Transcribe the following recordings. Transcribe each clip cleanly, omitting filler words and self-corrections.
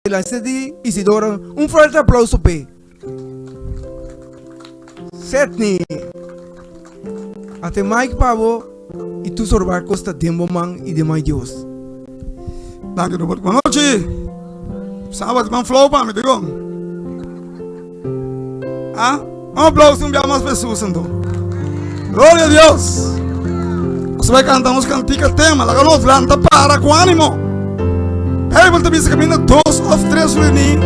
baila. Setny Isidora, un fuerte aplauso p'e. Setny, ate mic pa bo y tur sorba cos ta den bo man y den man Dios. Danki Robert. Bon nochi. Sabat man flow pa mi digo. Ah, un aplauso un bia mas pa Jesus anto. Gloria a Dios. Nos vai cantar nos cantica tema, laga nos lanta para com ánimo. Bijbel te bisa caminda dos of tres reuní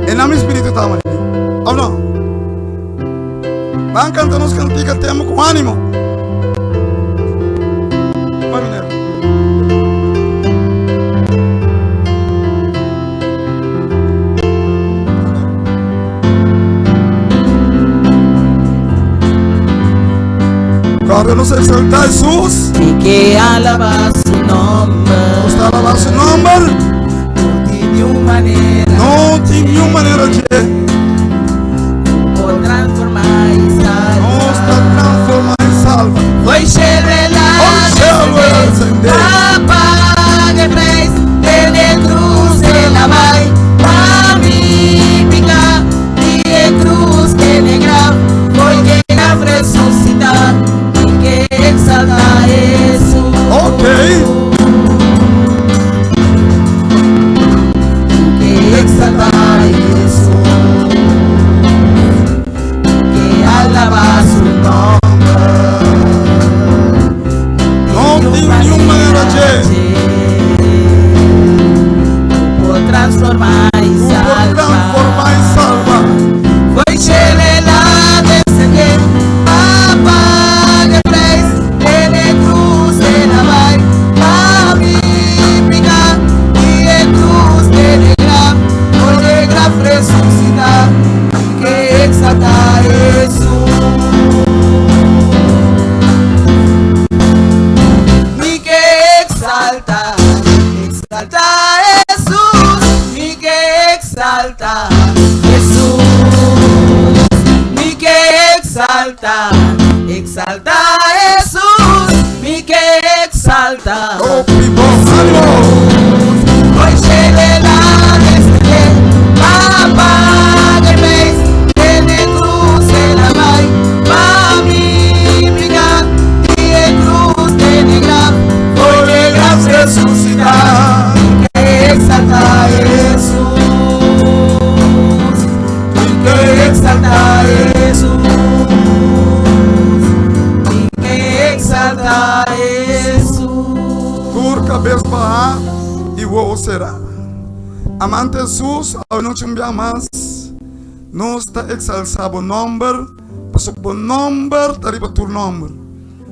en nami Espíritu ta ahí. Of no? Van cantar nos cantica tema com ánimo. Vai, meneer. Ahora nos exalta Jesús. Y que alaba su nombre. Nos alaba su nombre. No tiene una manera. No tiene una manera de. Por transformar y salvar. Nos transforma y salva. Hoy se Hoy se encender. Apague preis den e cruz el a bai pa mi pica di e cruz den e graf fo'i den graf resucita mi ke exalta Jesus. Ok. Mi ke exalta Jesus. Mi ke alaba su nomber. No tin niun manera dje. Ku por transformá i Ku por transformá i salba. Fo'i shelu el a desendé, pa paga e preis, den e krus el a bai, pa mi piká, di e krus den e graf, fo'i e graf resusitá, mi ke eksaltá Hesus. Mi ke exalta, exalta Jesús. Mi ke exalta Jesús. Mi ke exalta, exalta Jesús. Mi ke exalta. Oh, people, ánimo. Hoy se le la descender, pa paga e preis, den e cruz el a bai, pa mi pica, di e cruz den e graf, fo'i e graf resucita, mi ke exalta Jesús, mi ke exalta Jesús, mi ke exalta Jesús. Tur kabes bahá i wowo será. Amante Hesus, awe nochi un bia mas nos ta eksalsá bo nòmber, pasobra bo nòmber ta riba tur nòmber.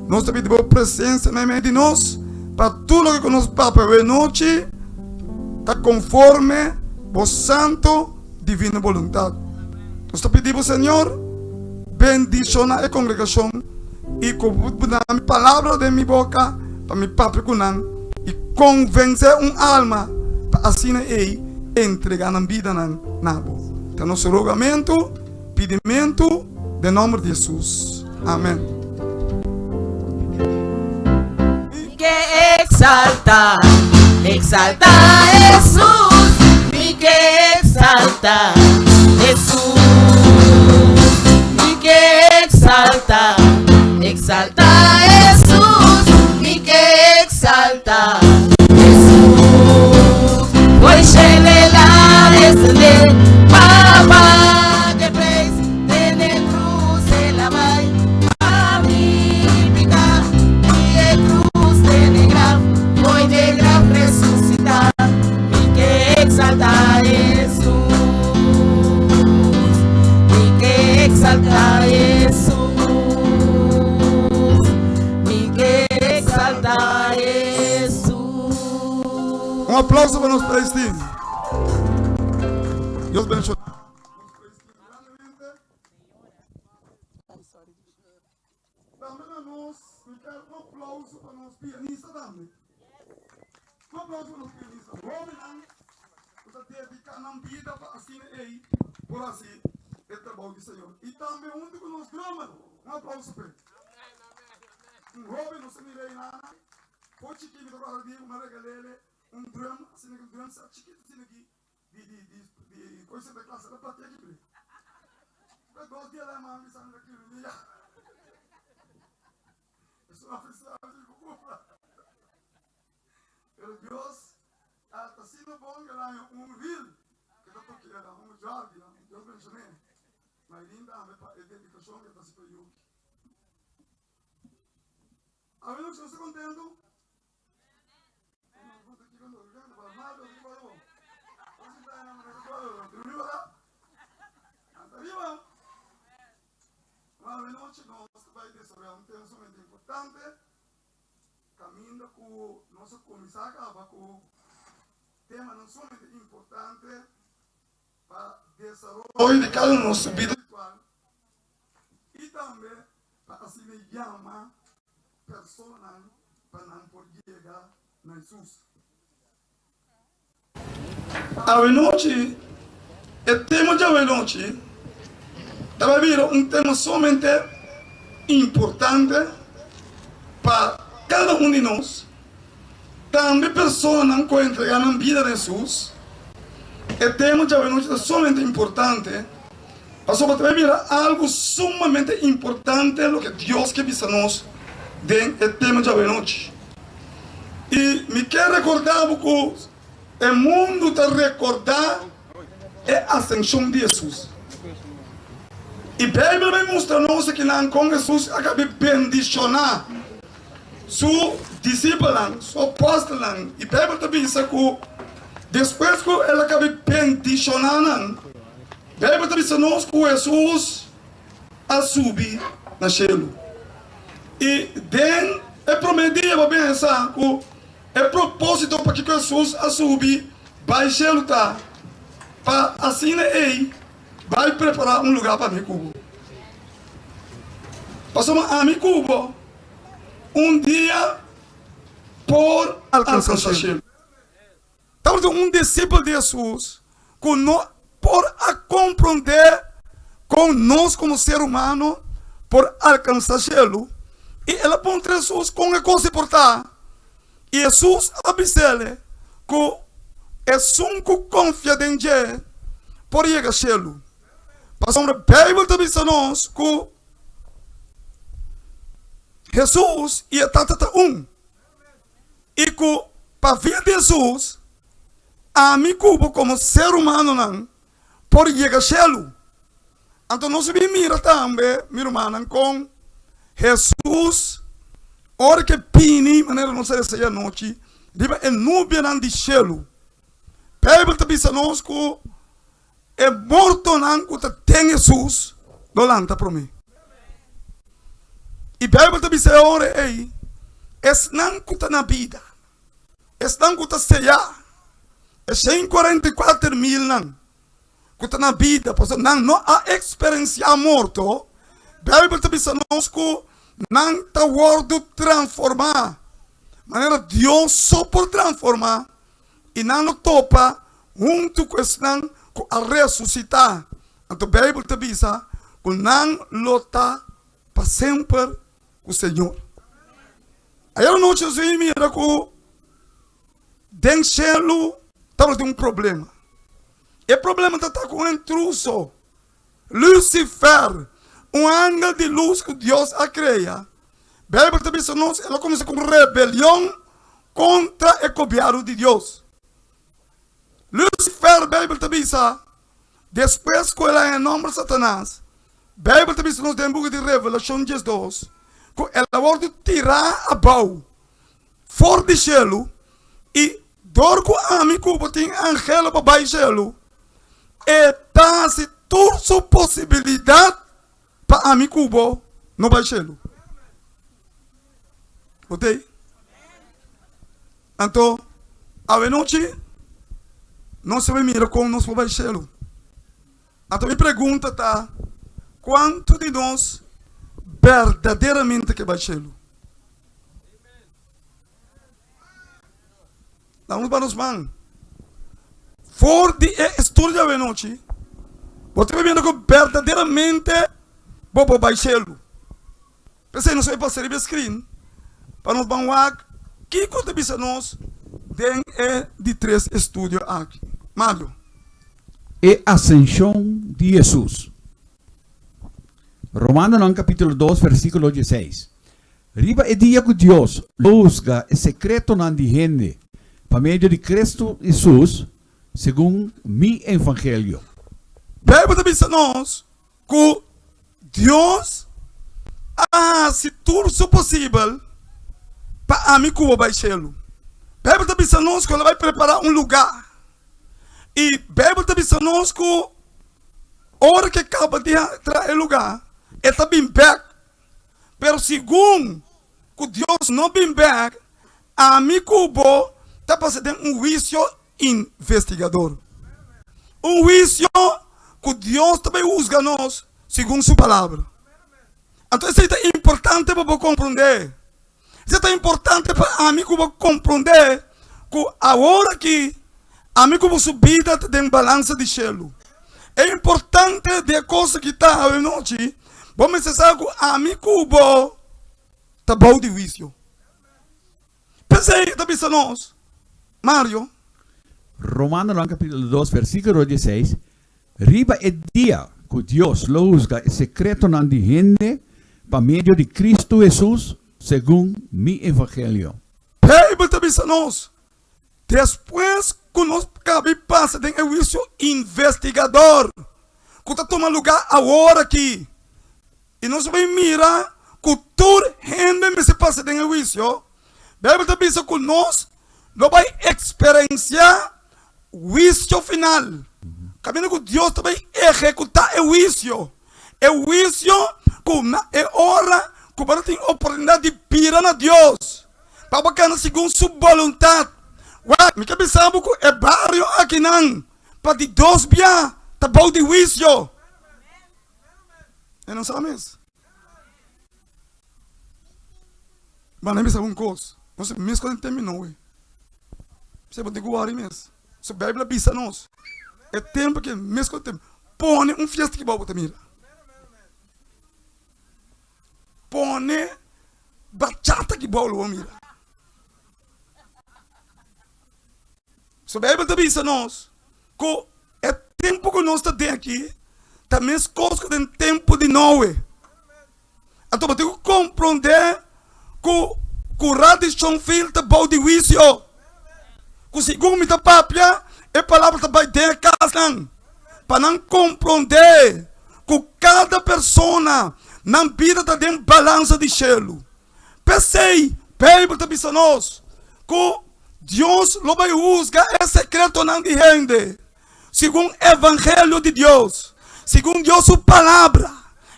Nos ta pidi bo presensia meimei di nos, pa tur loke ku nos papia awe nochi ta konforme bo santu divino boluntat. Nos ta pidi bo, Señor, bendishoná e kongregashon i ku bo duna mi palabra den mi boka pa mi papia ku nan i konvensé un alma pa asina ei entregá nan bidanan na bo. Ta nos rogamentu, pidimentu, den nòmber di Hesus. Amèn. Mi ke exalta, exalta Hesus, mi ke exalta Hesus, mi ke exalta, exalta Hesus, mi ke exalta Hesus. Fo'i shelu el a descende pa paga e preis. Den e cruz el a bai pa mi pica, di e cruz den e graf, fo'i de graf resucita, mi ke exalta Hesus, mi ke exalta Hesus, mi ke exalta Hesus. Un aplauso pa nos praise team. Dios bendiciona. Tambe na nos, mi ker un aplauso pa nos pianista tambe. Un aplauso pa nos pianista. Hobennan ku ta dediká nan bida pa asina ei por hasi e trabou di Señor. I tambe huntu ku nos drummer, un aplauso p'e. Un hoben nos a mira ei for chikí mi ta kòrda di un a regal'é un drum, asina ki un drum set chikitu asina aki di di di. Hoy Santa Claus a patia ki bre. Pues dos dia la mami bisa mi ki mi ya. Es un oficial di cumpra. Pero Dios ta asina bon que el haña un ril que ta toquera, un jordi, Dios bendicioné. Maylin tambe pa e dedicacion que ta haci pa Yuki. Awe nos ta contento? Awe nochi nos ta bai desaroyá un tema sumamente importante, kaminda ku nos a kuminsá kaba ku temanan sumamente importante pa desaroyo di kada nos bida spiritual i tambe pa asina yama personanan pa nan por yega na Hesus. Awenochi, e tema di awenochi ta bai bira un tema sumamente importante pa kada un di nos, tambe personanan ku a entregá nan bida na Hesus. E tema di awenochi ta sumamente importante pasobra ta bai bira algu sumamente importante loke Dios ke bisa nos den e tema di awenochi. I mi ke rekordá bo ku e mundu ta rekordá e asenshon di Hesus. I Beibel bai mustra nos akinan kon Hesus a kabi bendishoná su disipelnan, su apòstelnan. I Beibel ta bisa ku despues ku el a kabi bendishoná nan, Beibel ta bisa nos ku Hesus a subi na shelu. I den e promé dia bo pensa ku e propósito pakiko Hesus a subi bai shelu ta pa asina ei bai prepará un lugá pa mi ku bo. Pasobra ami ku bo un dia por alkansá shelu. Tabatin un disipel di Hesus ku no por a komprondé kon nos komo ser humano por alkansá shelu, i el a puntra Hesus kon e kos ei por ta. I Hesus a bis'el ku esun ku konfia den dje por yega shelu. Pasobra Beibel ta bisa nos ku Hesus i e Tata ta un. I ku pa via di Hesus, ami ku bo komo ser humanonan por yega shelu. Anto nos bin mira tambe, mi rumannan, kon Hesus, ora ke bini, manera nos a resa anochi, riba e nubianan di shelu. Beibel ta bisa nos ku E mortonan ku ta den Hesus lo lanta promé. I Beibel ta bisa e ora ei, Esnan ku ta na bida, esnan ku ta seyá, e 144 milnan ku ta na bida, pasobra nan no a eksperensiá morto, Beibel ta bisa nos ku nan ta wòrdu transformá manera Dios so por transformá. I nan lo topa huntu ku esnan ku a resusitá. Anto Beibel ta bisa ku nan lo ta pa semper ku Señor. Ayera nochi nos a mira ku den shelu tabatin un problema. E problema ta ta ku un intruso, Lucifer, un angel di lus ku Dios a krea. Beibel ta bisa nos el a kuminsá ku un rebelion kontra e gobièrnu di Dios. Lucifer, Beibel ta bisa, despues ku el a haña nòmber Satanas, Beibel ta bisa nos den buki di Revelashon 12 ku el a wòrdu tirá abou for di shelu i dor ku ami ku bo tin angelo pa bai shelu, e ta hasi tur su posibilidat pa ami ku bo no bai shelu. Bo ta ei? Anto, awenochi nos ta bai mira kon nos por bai shelu. Anto mi pregunta ta, kuantu di nos berdaderamente ke bai shelu? Laga nos ba nos man. For di e estudio di awenochi, bo ta bibiendo ku berdaderamente bo por bai shelu. P'esei nos a pasa riba e screen pa nos ban wak kiko ta bisa nos den e di tres estudio aki. Mario. E asenshon di Hesus. Romanonan kapítulo dos versíkulo dieseis. Riba e dia ku Dios lo husga e sekretonan di hende pa medio di Kristu Hesus, segun mi evangelio. Beibel ta bisa nos ku Dios a hasi tur su posibel pa ami ku bo bai shelu. Beibel ta bisa nos ku el a bai prepará un lugá. I Beibel ta bisa nos ku ora ku e kaba di traha e lugá, e ta bin bèk. Pero segun ku Dios no bin bèk, ami ku bo ta pasa den un huisio investigador. Un huisio ku Dios ta bai husga nos segun su palabra. Anto esei ta importante pa bo komprondé. Esei ta importante pa ami ku bo komprondé ku awor aki ami ku bo su bida ta den balansa di shelu. E importante di e kos aki ta awe nochi, bo mester sa ku ami ku bo ta bou di huisio. P'esei e ta bisa nos, Mario. Romanonan capítulo dos versículo dieseis, Riba e dia cu Dios lo husga e secretonan di hende pa medio di Cristo Hesus, segun mi evangelio. Bijbel ta bisa nos, Despues cu nos cabi pasa den e huicio investigador cu ta tuma lugar awor aki, i nos bai mira ku tur hende mester pasa den e huisio. Beibel ta bisa ku nos lo bai eksperensiá huisio final, kaminda ku Dios ta bai ehekutá e huisio, e huisio ku na e ora ku bo ta tin oportunidat di bira na Dios pa bo kana segun su boluntat. Wak, mi ke bisa bo ku e bario akinan pa di dos bia ta bou di huisio. E no sa mes. Ma nan bisa un kos, nos mes kos terminou e. P'esei bo tin ku wòri mes. So Beibel a bisa nos, e tempu ke mes kos tem, pone un fiesta ki bo bo ta mira. Pone bachata ki bo lo bo mira. So Beibel ta bisa nos ku e tempu ku nos ta den aki ta meskos ku den tempu di Noe. Anto bo tin ku komprondé ku ku radishon fil ta bou di huisio. Ku segun mi ta papia, e palabra ta bai den e kasnan pa nan komprondé ku kada persona nan bida ta den balansa di shelu. P'esei, Beibel ta bisa nos ku Dios lo bai husga e sekretonan di hende segun evangelio di Dios, segun Dios su Palabra.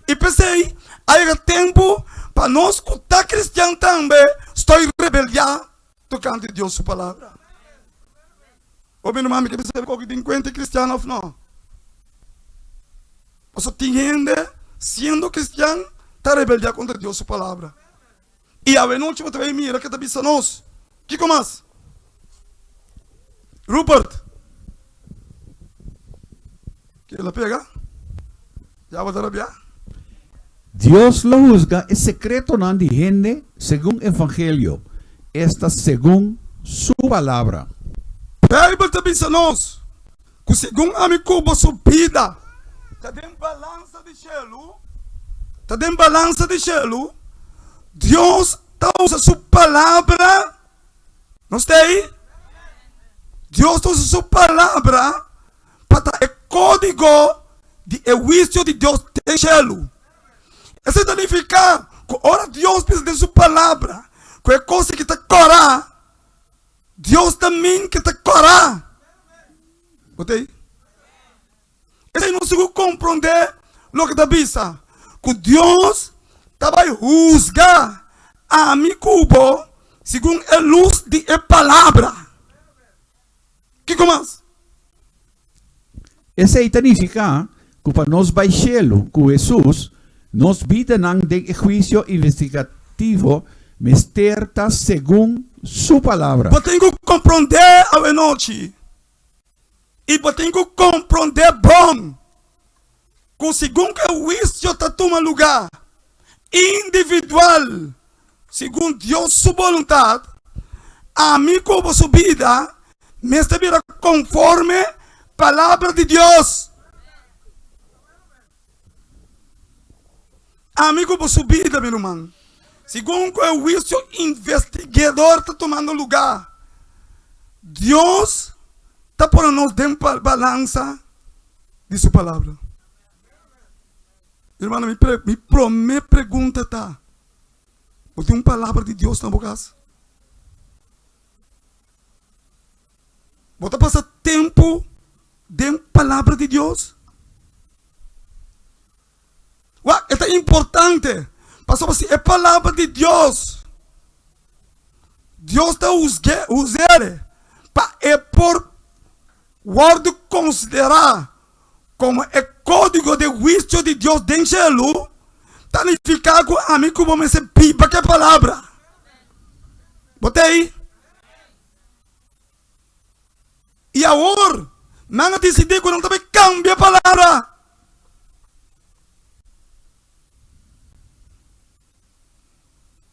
I p'esei a yega tempu pa nos ku ta kristian tambe stoi rebeldiá tokante Dios su Palabra. Bo mi ruman, mi ke bisa bo ku tin kuenta kristian òf no. Pasobra tin hende siendo kristian ta rebeldiá kontra Dios su Palabra. I awenochi bo ta bay mira ke ta bisa nos. Kiko mas? Rupert. Ke el a pega? Ya bo ta rabia? Dios lo husga e sekretonan di hende segun evangelio, esta segun Su Palabra. Beibel ta bisa nos ku segun ami ku bo su bida ta den balansa di shelu, ta den balansa di shelu, Dios ta usa su palabra, nos ta ei? Dios ta usa su palabra pa ta e kódigo di e huisio di Dios den shelu. Esei ta nifiká ku ora Dios bisa den su palabra ku e kos aki ta kòrá, Dios ta min ke ta kòrá. Bo ta ei? Esei nos tin ku komprondé loke ta bisa, ku Dios ta bai husga ami ku bo segun e lus di e palabra. Kiko mas? Esei ta nifiká ku pa nos bai shelu ku Hesus, nos bidanan den e huisio investigativo mester ta segun Su Palabra. Bo tin ku komprondé awenochi i bo tin ku komprondé bon ku segun ku e huisio ta tuma lugá individual segun Dios su boluntat, ami ku bo su bida mester bira konforme. Palabra di Dios. Ami ku bo su bida, mi ruman, segun ku e huisio investigador ta tumando lugá, Dios ta pone nos den balansa di su Palabra. Mi rumannan, mi promé pregunta ta, Bo tin un Palabra di Dios na bo kas? Bo ta pasa tempu den Palabra di Dios? Wak, e ta importante, pasobra si e Palabra di Dios, Dios ta husg'é, hus'é pa e por wòrdu konsiderá komo e kódigo di huisio di Dios den shelu, ta nifiká ku ami ku bo mester biba ku e Palabra. Bo ta ei? I awor nan a disidí ku nan ta bai kambia e palabra.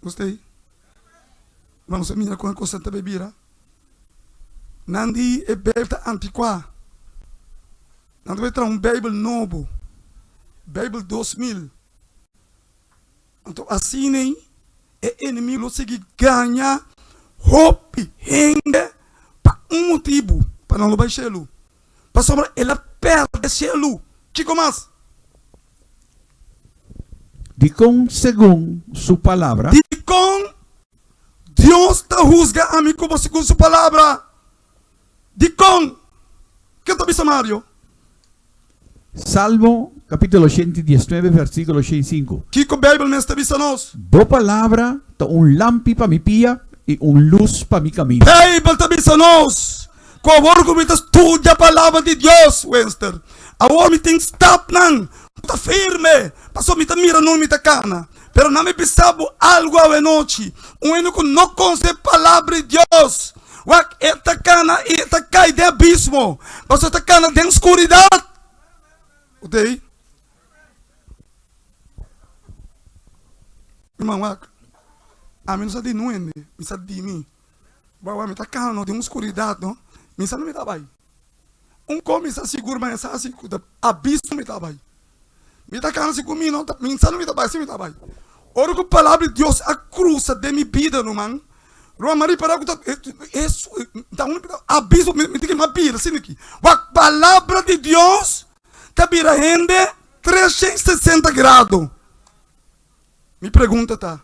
Nos ta ei. Ma nos a mira kon e kosnan ta bai bira. Nan di e Beibel ta antikuá. Nan ta bai traha un Beibel nobo, Beibel 2000. Anto asina ei e enemigu lo sigui gaña hopi hende pa un motibu, pa nan lo bai shelu, pasobra el a pèrdè shelu. Kiko mas? Dikon segun su palabra? Dikon Dios ta husga ami ku bo segun su palabra? Dikon? Ke ta bisa Mario? Salmo capítulo 119 versículo 105. Kiko Bijbel mes ta bisa nos? Bo palabra ta un lampi pa mi pia i un lus pa mi kaminda. Bijbel ta bisa nos ku awor ku mi ta studia Palabra di Dios, Wenster, awor mi tin stapnan ku ta firme, pasobra mi ta mira nun mi ta kana. Pero nan mi bisa bo algu awenochi, un hende ku no konosé Palabra di Dios, wak e ta kana i e ta kai den abismo, pasobra e ta kana den skuridat. Bo ta ei? Ruman, wak, ami no sa di nun hende, mi sa di mi. Wak, mi ta kana no den un skuridat no, mi sa no mi ta bai. Un ko mi sa sigur ma e sa si ku ta abismo mi ta bai. Mi ta kansa ku mi no ta mi sa no mi ta bai si mi ta bai. Ora ku palabra di Dios a krusa den mi bida ruman, ruman mi a ripara ku ta ta un abismo mi tin ke mas bira asina aki. Wak palabra di Dios ta bira hende 360 grado. Mi pregunta ta,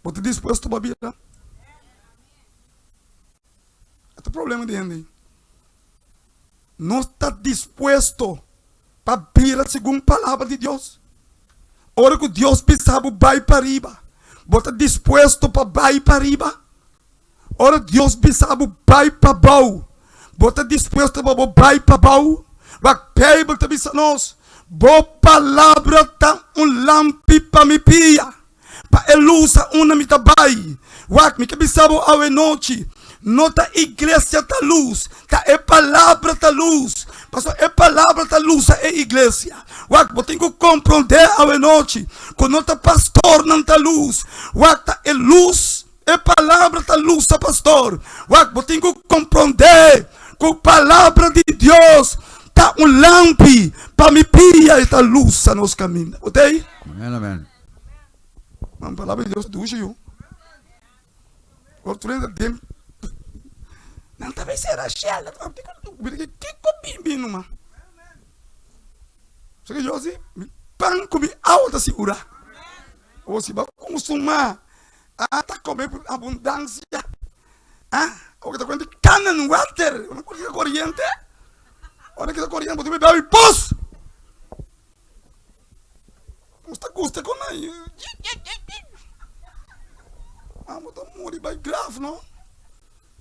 bo ta dispuesto pa bira? E ta problema di hende. Nos ta dispuesto pa bira segun palabra di Dios? Ora ku Dios bisa bo bai pariba, bo ta dispuesto pa bai pariba? Ora Dios bisa bo bai pabou, bo ta dispuesto pa bo bai pabou? Wak Beibel ta bisa nos, Bo palabra ta un lampi pa mi pia. Pa e lusa unda mi ta bai. Wak, mi ke bisa bo awe nochi, no ta iglesia ta lus, ta e Palabra ta lus. Pasobra e Palabra ta lusa e iglesia. Wak, bo tin ku komprondé awe nochi ku no ta pastornan ta lus. Wak, ta e lus, e Palabra ta lusa pastor. Wak, bo tin ku komprondé ku Palabra di Dios ta un lampi pa mi pia, e ta lusa nos kaminda. Bo ta ei? Amen, amen. Man palabra di Dios dushi yu. Otro hende den nan ta bay sera shell. Kiko bin bin numa. So ke yo si mi pan ku mi awa ta sigura. O si ba konsuma ah ta kome abundansia. Ah, o ke ta kuenta Canaan water. Ora kita koriente. Ora kita koriente bo ta bebe awa i pos. Nos ta gusta con nan. Amo ta muri bai graf no.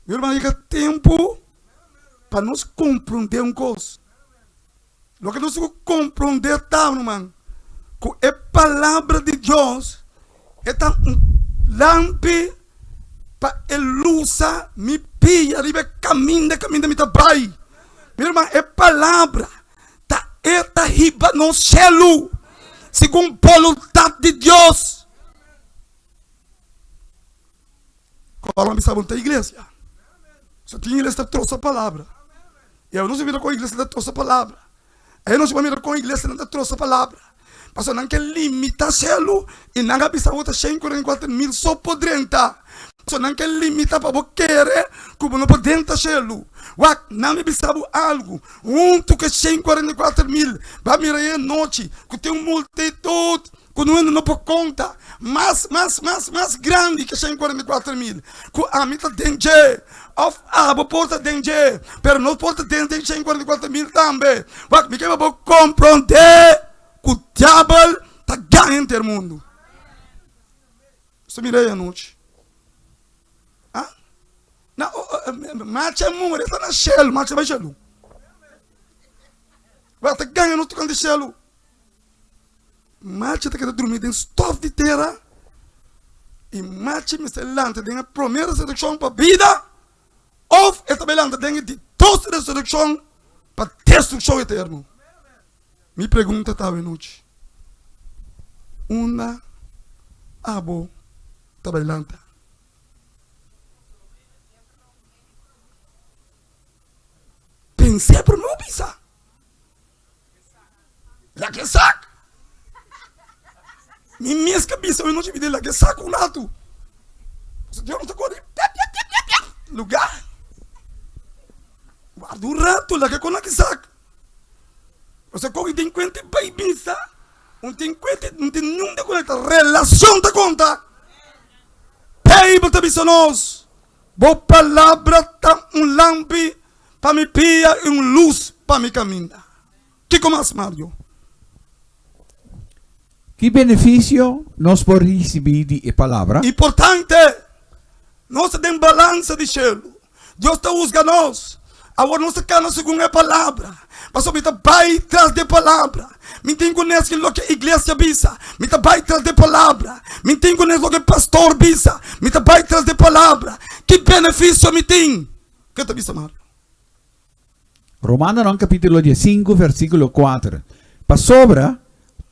Mi hermano yega tempo pa nos comprende un cos. Loke nos tin cu comprende ta ruman cu e palabra di Dios e ta un lampi pa e lusa mi pia riba e caminda caminda mi ta bai. Mi hermano e palabra Ta e ta hiba nos shelu segun boluntat di Dios. Kòrda mi sa bo ta iglesia. So tin iglesia ta trosa palabra. I awe nos a mira kon iglesia ta trosa palabra. Awe nos a mira kon iglesianan ta trosa palabra. Pasobra nan ke limita shelu i nan a bisa bo ta 144,000 so por drenta. Pasobra nan ke limita pa bo kere ku bo no por drenta shelu. Wak, nan mi bisa bo algu, huntu ku e 144,000 bo a mira e anochi ku tin un multitut ku no hende no por konta, mas, mas, mas, mas grandi ku e 144,000 ku ami ta den dje, òf abo por ta den dje, pero nos por ta den den 144,000 tambe. Wak, mi ke pa bo komprondé ku diabel ta gaña henter mundu. Bo ta mira ei anochi? Ah? Na, machi a muri, e ta na shelu, machi a bai shelu. Wak, ta gaña nos tokante shelu. Machi ta keda drumi den stof di tera i machi mester lanta den e prome resurekshon pa bida of e ta bai lanta den e di dos resurekshon pa destrukshon eterno. Mi pregunta ta awenochi, unda abo ta bai lanta? Pens'é prome bo bisa. Laga e sak. Mi mes ka bisa mi nochi mi di laga e sak un ratu. Pasobra Dios no ta kore piap piap piap piap piap luga. Warda un ratu laga kon laga e sak. Pasobra kon i tin kuenta i bai bisa un tin kuenta un tin niun di konekta relacion ta konta. Beibel ta bisa nos bo palabra ta un lampi pa mi pia i un lus pa mi kaminda. Kiko mas, Mario? Ki benefisio nos por risibí di e Palabra? Importante! Nos ta den balansa di shelu. Dios ta husga nos. Awor nos ta kana segun e Palabra. Pasobra mi ta bai tras di e Palabra. Mi tin ku nes ki loke iglesia bisa. Mi ta bai tras di e Palabra. Mi tin ku nes loke pastor bisa. Mi ta bai tras di e Palabra. Ki benefisio mi tin? Ke ta bisa Mario? Romanonan capítulo diesinku versículo kuater, Pasobra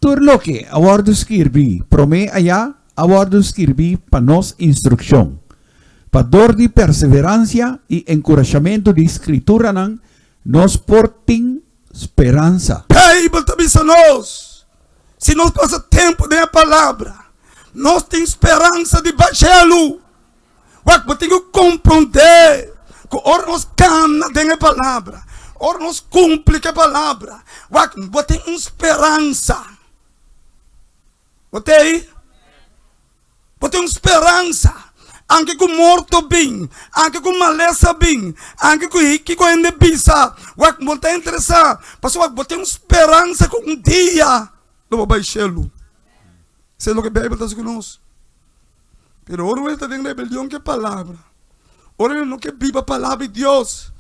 tur loke a wòrdu skirbí promé ayá a wòrdu skirbí pa nos instrukshon, pa dor di perseveransia i enkurashamentu di Skrituranan nos por tin speransa. Beibel ta bisa nos, si nos pasa tempu den e Palabra, nos tin speransa di bai shelu. Wak, bo tin ku komprondé ku ora nos kana den e palabra, ora nos kumpli ku e palabra, wak, bo tin un speransa. Bo tei? Bo tin un speransa. Anke ku morto bin, anke ku malesa bin, anke ku kiko hende bisa, wak, bo ta interesá, pasobra wak, bo tin un speransa ku un dia lo bo bai shelu. Esei loke Beibel ta hasi ku nos. Pero ora el ta den rebelion ku e palabra, ora el no ke biba palabra di Dios,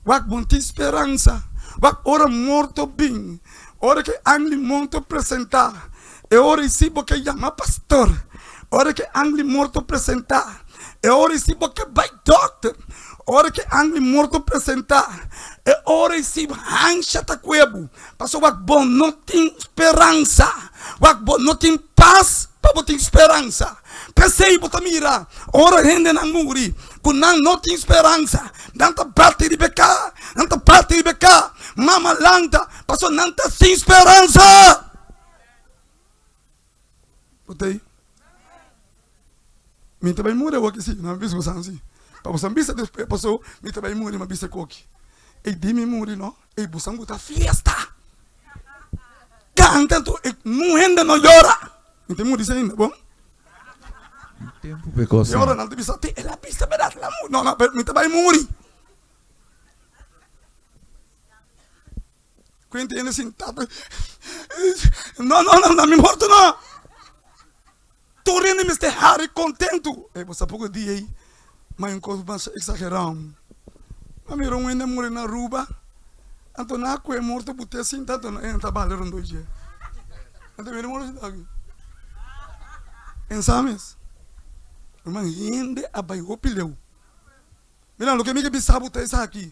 wak bo no tin speransa. Wak ora morto bin, ora ku e angel di morto presentá, e ora ei si bo ke yama pastor. Ora ku e angel di morto presentá, e ora ei si bo ke bai dòkter. Ora ku e angel di morto presentá, e ora ei si hansha ta kue bo. Pasobra wak bo no tin speransa, wak bo no tin pas pa bo tin speransa. P'esei bo ta mira ora hendenan muri ku nan no tin speransa, nan ta bati riba e ka, nan ta bati riba e ka, mama lanta, pasobra nan ta sin speransa. Bo ta ei? Mi ta bai muri awoki si, nan bisa bosan si. Pa bosan bisa despues, paso mi ta bai muri, mi a bisa koki. Ei di mi muri no. Ey bosan ku ta fiesta canta anto e nun hende no yora. Mi ta muri ainda bon. Tempu pe cosa. E ora nan ta bisa te el a bisa berdad el a muri. No no pero mi ta bai muri. Kuenta hende sinta no no no na mi morto no. Tur hende mester hari kontentu. Ey bo sa poko dia ey ma un kos masha eksagerá. A mira un hende muri na Aruba, anto nan a kohe morto but'é sinta anto nan ta bala rondó dje. Anto mira morto sinta aki. Pensa mes. Ruman hende a bai hopi leu. Mira loke mi ke bisa bo ta esaki,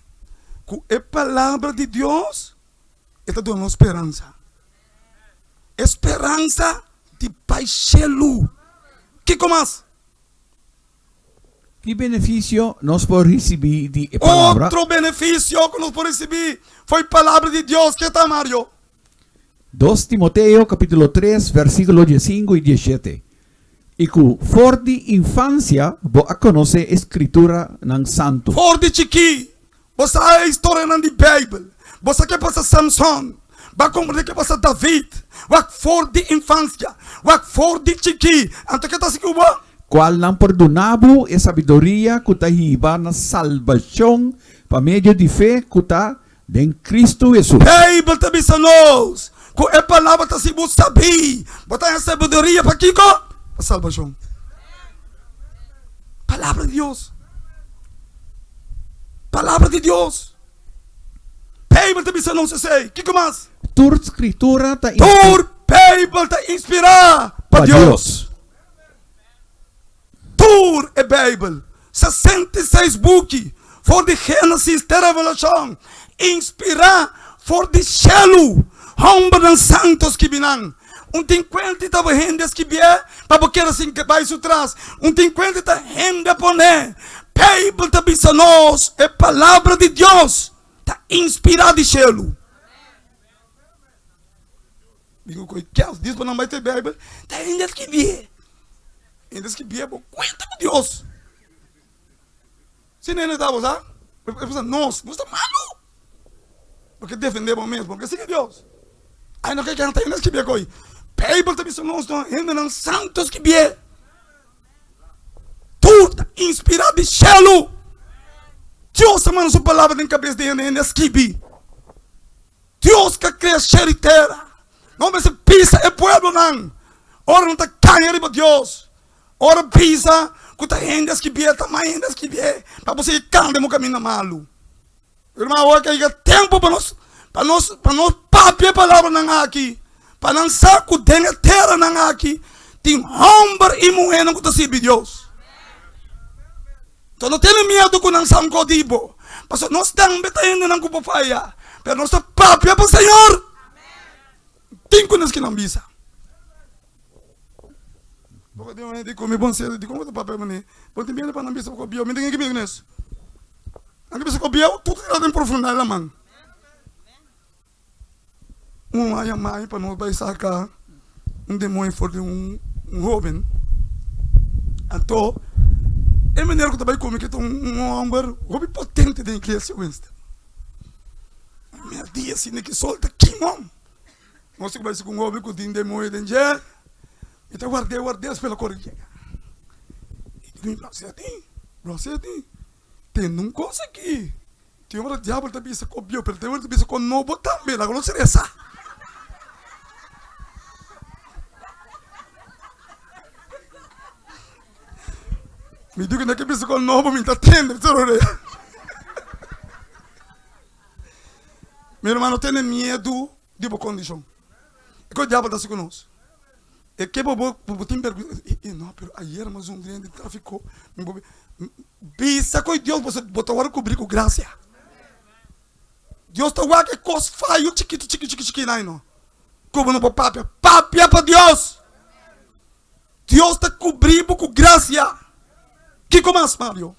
ku e palabra di Dios e ta duna nos speransa. E speransa di bai shelu. Kiko mas? Ki benefisio nos por risibí di e Palabra? Otro benefisio ku nos por risibí for e Palabra di Dios, ke ta, Mario? Dos Timoteo kapítulo tres vèrsikulo diesinku i diesshete, I ku for di infansia bo a konosé e Skrituranan Santu. For di chikí bo sa e historianan di Beibel. Bo sa ke pasa Samson, bo a komprendé ke pasa David. Wak for di infansia, wak for di chikí. Anto ke ta hasi ku bo? Kualnan por duna bo e sabiduria ku ta hiba na salbashon pa medio di fe ku ta Den Kristu Hesus. Beibel ta bisa nos ku e palabra ta si bo sabí, bo ta haña sabiduria pa kiko? Pa salbashon. Palabra di Dios. Palabra di Dios. Beibel ta bisa nos esei. Kiko mas? Tur Skritura ta Tur Beibel ta inspirá pa Dios. Tur e Beibel, 66 buki, for di Génesis te Revelashon, inspirá for di shelu, hòmbernan santu a skibi nan. Un tin kuenta i ta bo hende a skibié pa bo keda sin bai su tras. Un tin kuenta i ta hende a pon'é. Beibel ta bisa nos e Palabra di Dios ta inspirá di shelu. Digo ku kes dios pa nan bai te Bijbel, ta hende a skibié. Hende a skibié bo kuenta ku Dios. Si nene ta bo sa, e pensa nos, nos ta malu. Bo ke defende bo mes, bo ke sigui Dios. Ai no ke ke ta hende a skibié koi. Bijbel ta bisa nos no hendenan santu a skibié. Tur ta inspirá di shelu. Dios a manda su palabra den kabes di hende, hende a skibi. Dios ka krea shelu i tera. No mester bisa e pueblonan ora nan ta kaña riba Dios. Ora bisa ku ta hende a skibié, ta mai hende a skibié pa bo sigui kanta den bo kaminda malu. Hermano, awor ke yega tempu pa nos pa nos pa nos papia e palabranan aki, pa nan sa ku den e teranan aki tin hòmber i muhénan ku ta sirbi Dios. Enton no tene miedu ku nan sa un kos di bo, pasobra nos tambe ta hendenan ku por faya, pero nos ta papia pa Señor. Tin ku nos kinan bisa. Bo di un di ku mi bon sedu, dikon bo ta papia manera? Bo tin miedu pa nan bisa bo ku bieu, mi tin ke miedu nes. Nan ke bisa ku bieu, tur ta den profundá laman. Un a yama mi pa nos bai saka un demoño for di un hoben. Anto e manera ku ta bai ku mi ke ta un homber hopi potente den iglesia Winston. Merdia asina ki sol ta kima. Nos tin ku bai saka un hoben ku tin demoño den dje. Mi ta ward'é ward'é spera kore yega. I di mi, Broseti, Broseti, tende un kos aki. Tin ora diabel ta bisa ku bieu, pero tin ora ta bisa ku nobo tambe, laga nos resa. Mi di ku no ke bisa ku nobo, mi ta tende, mi ta rorea. Mi hermano, tene miedu di bo kondishon. E ku diabel ta hasi ku nos. E ke bo bo tin bergwensa e e no pero ayer mas un grandi trafiko mi bo bisa ku Dios bo bo ta wòrdu kubrí ku grasia Dios ta wak e kos fayo chikitu chiki chiki chiki nai no ku bo no por papia papia pa Dios Dios ta kubrí bo ku grasia kiko mas Mario.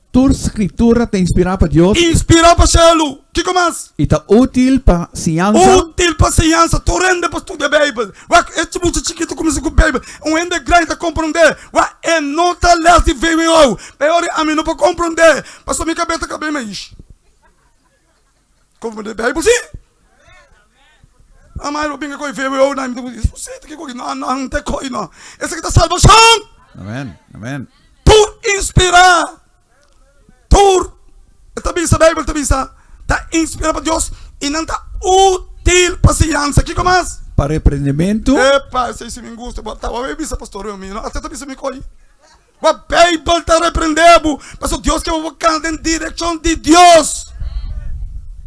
Tur Skritura ta inspirá pa Dios. Inspirá pa shelu. Kiko mas? I ta útil pa siñansa. Útil pa siñansa. Tur hende por studia Beibel. Wak, e mucha chikitu kuminsá ku Beibel. Un hende grandi ta komprondé. Wak, e no ta lès di VWO. Peor ami no por komprondé, pasobra mi kabes ta kab'é maish. Komprondé Beibel sí. Amai lo binga ku e VWO na mi ta bisa, Eso sí, ta kiko aki? No, no, no ta koi no. Esaki ta salbashon. Amen, amen. Tur inspirá, tur, e ta bisa, Beibel ta bisa, ta inspirá pa Dios i nan ta útil pa siñansa. Kiko mas? Pa reprendementu. Epa, esei si mi gusta. Bo ta wou bisa pastor mi, no? Ata ta bisa mi koi. Bo Beibel ta reprendé bo, pasobra Dios ke bo kana den direkshon di Dios.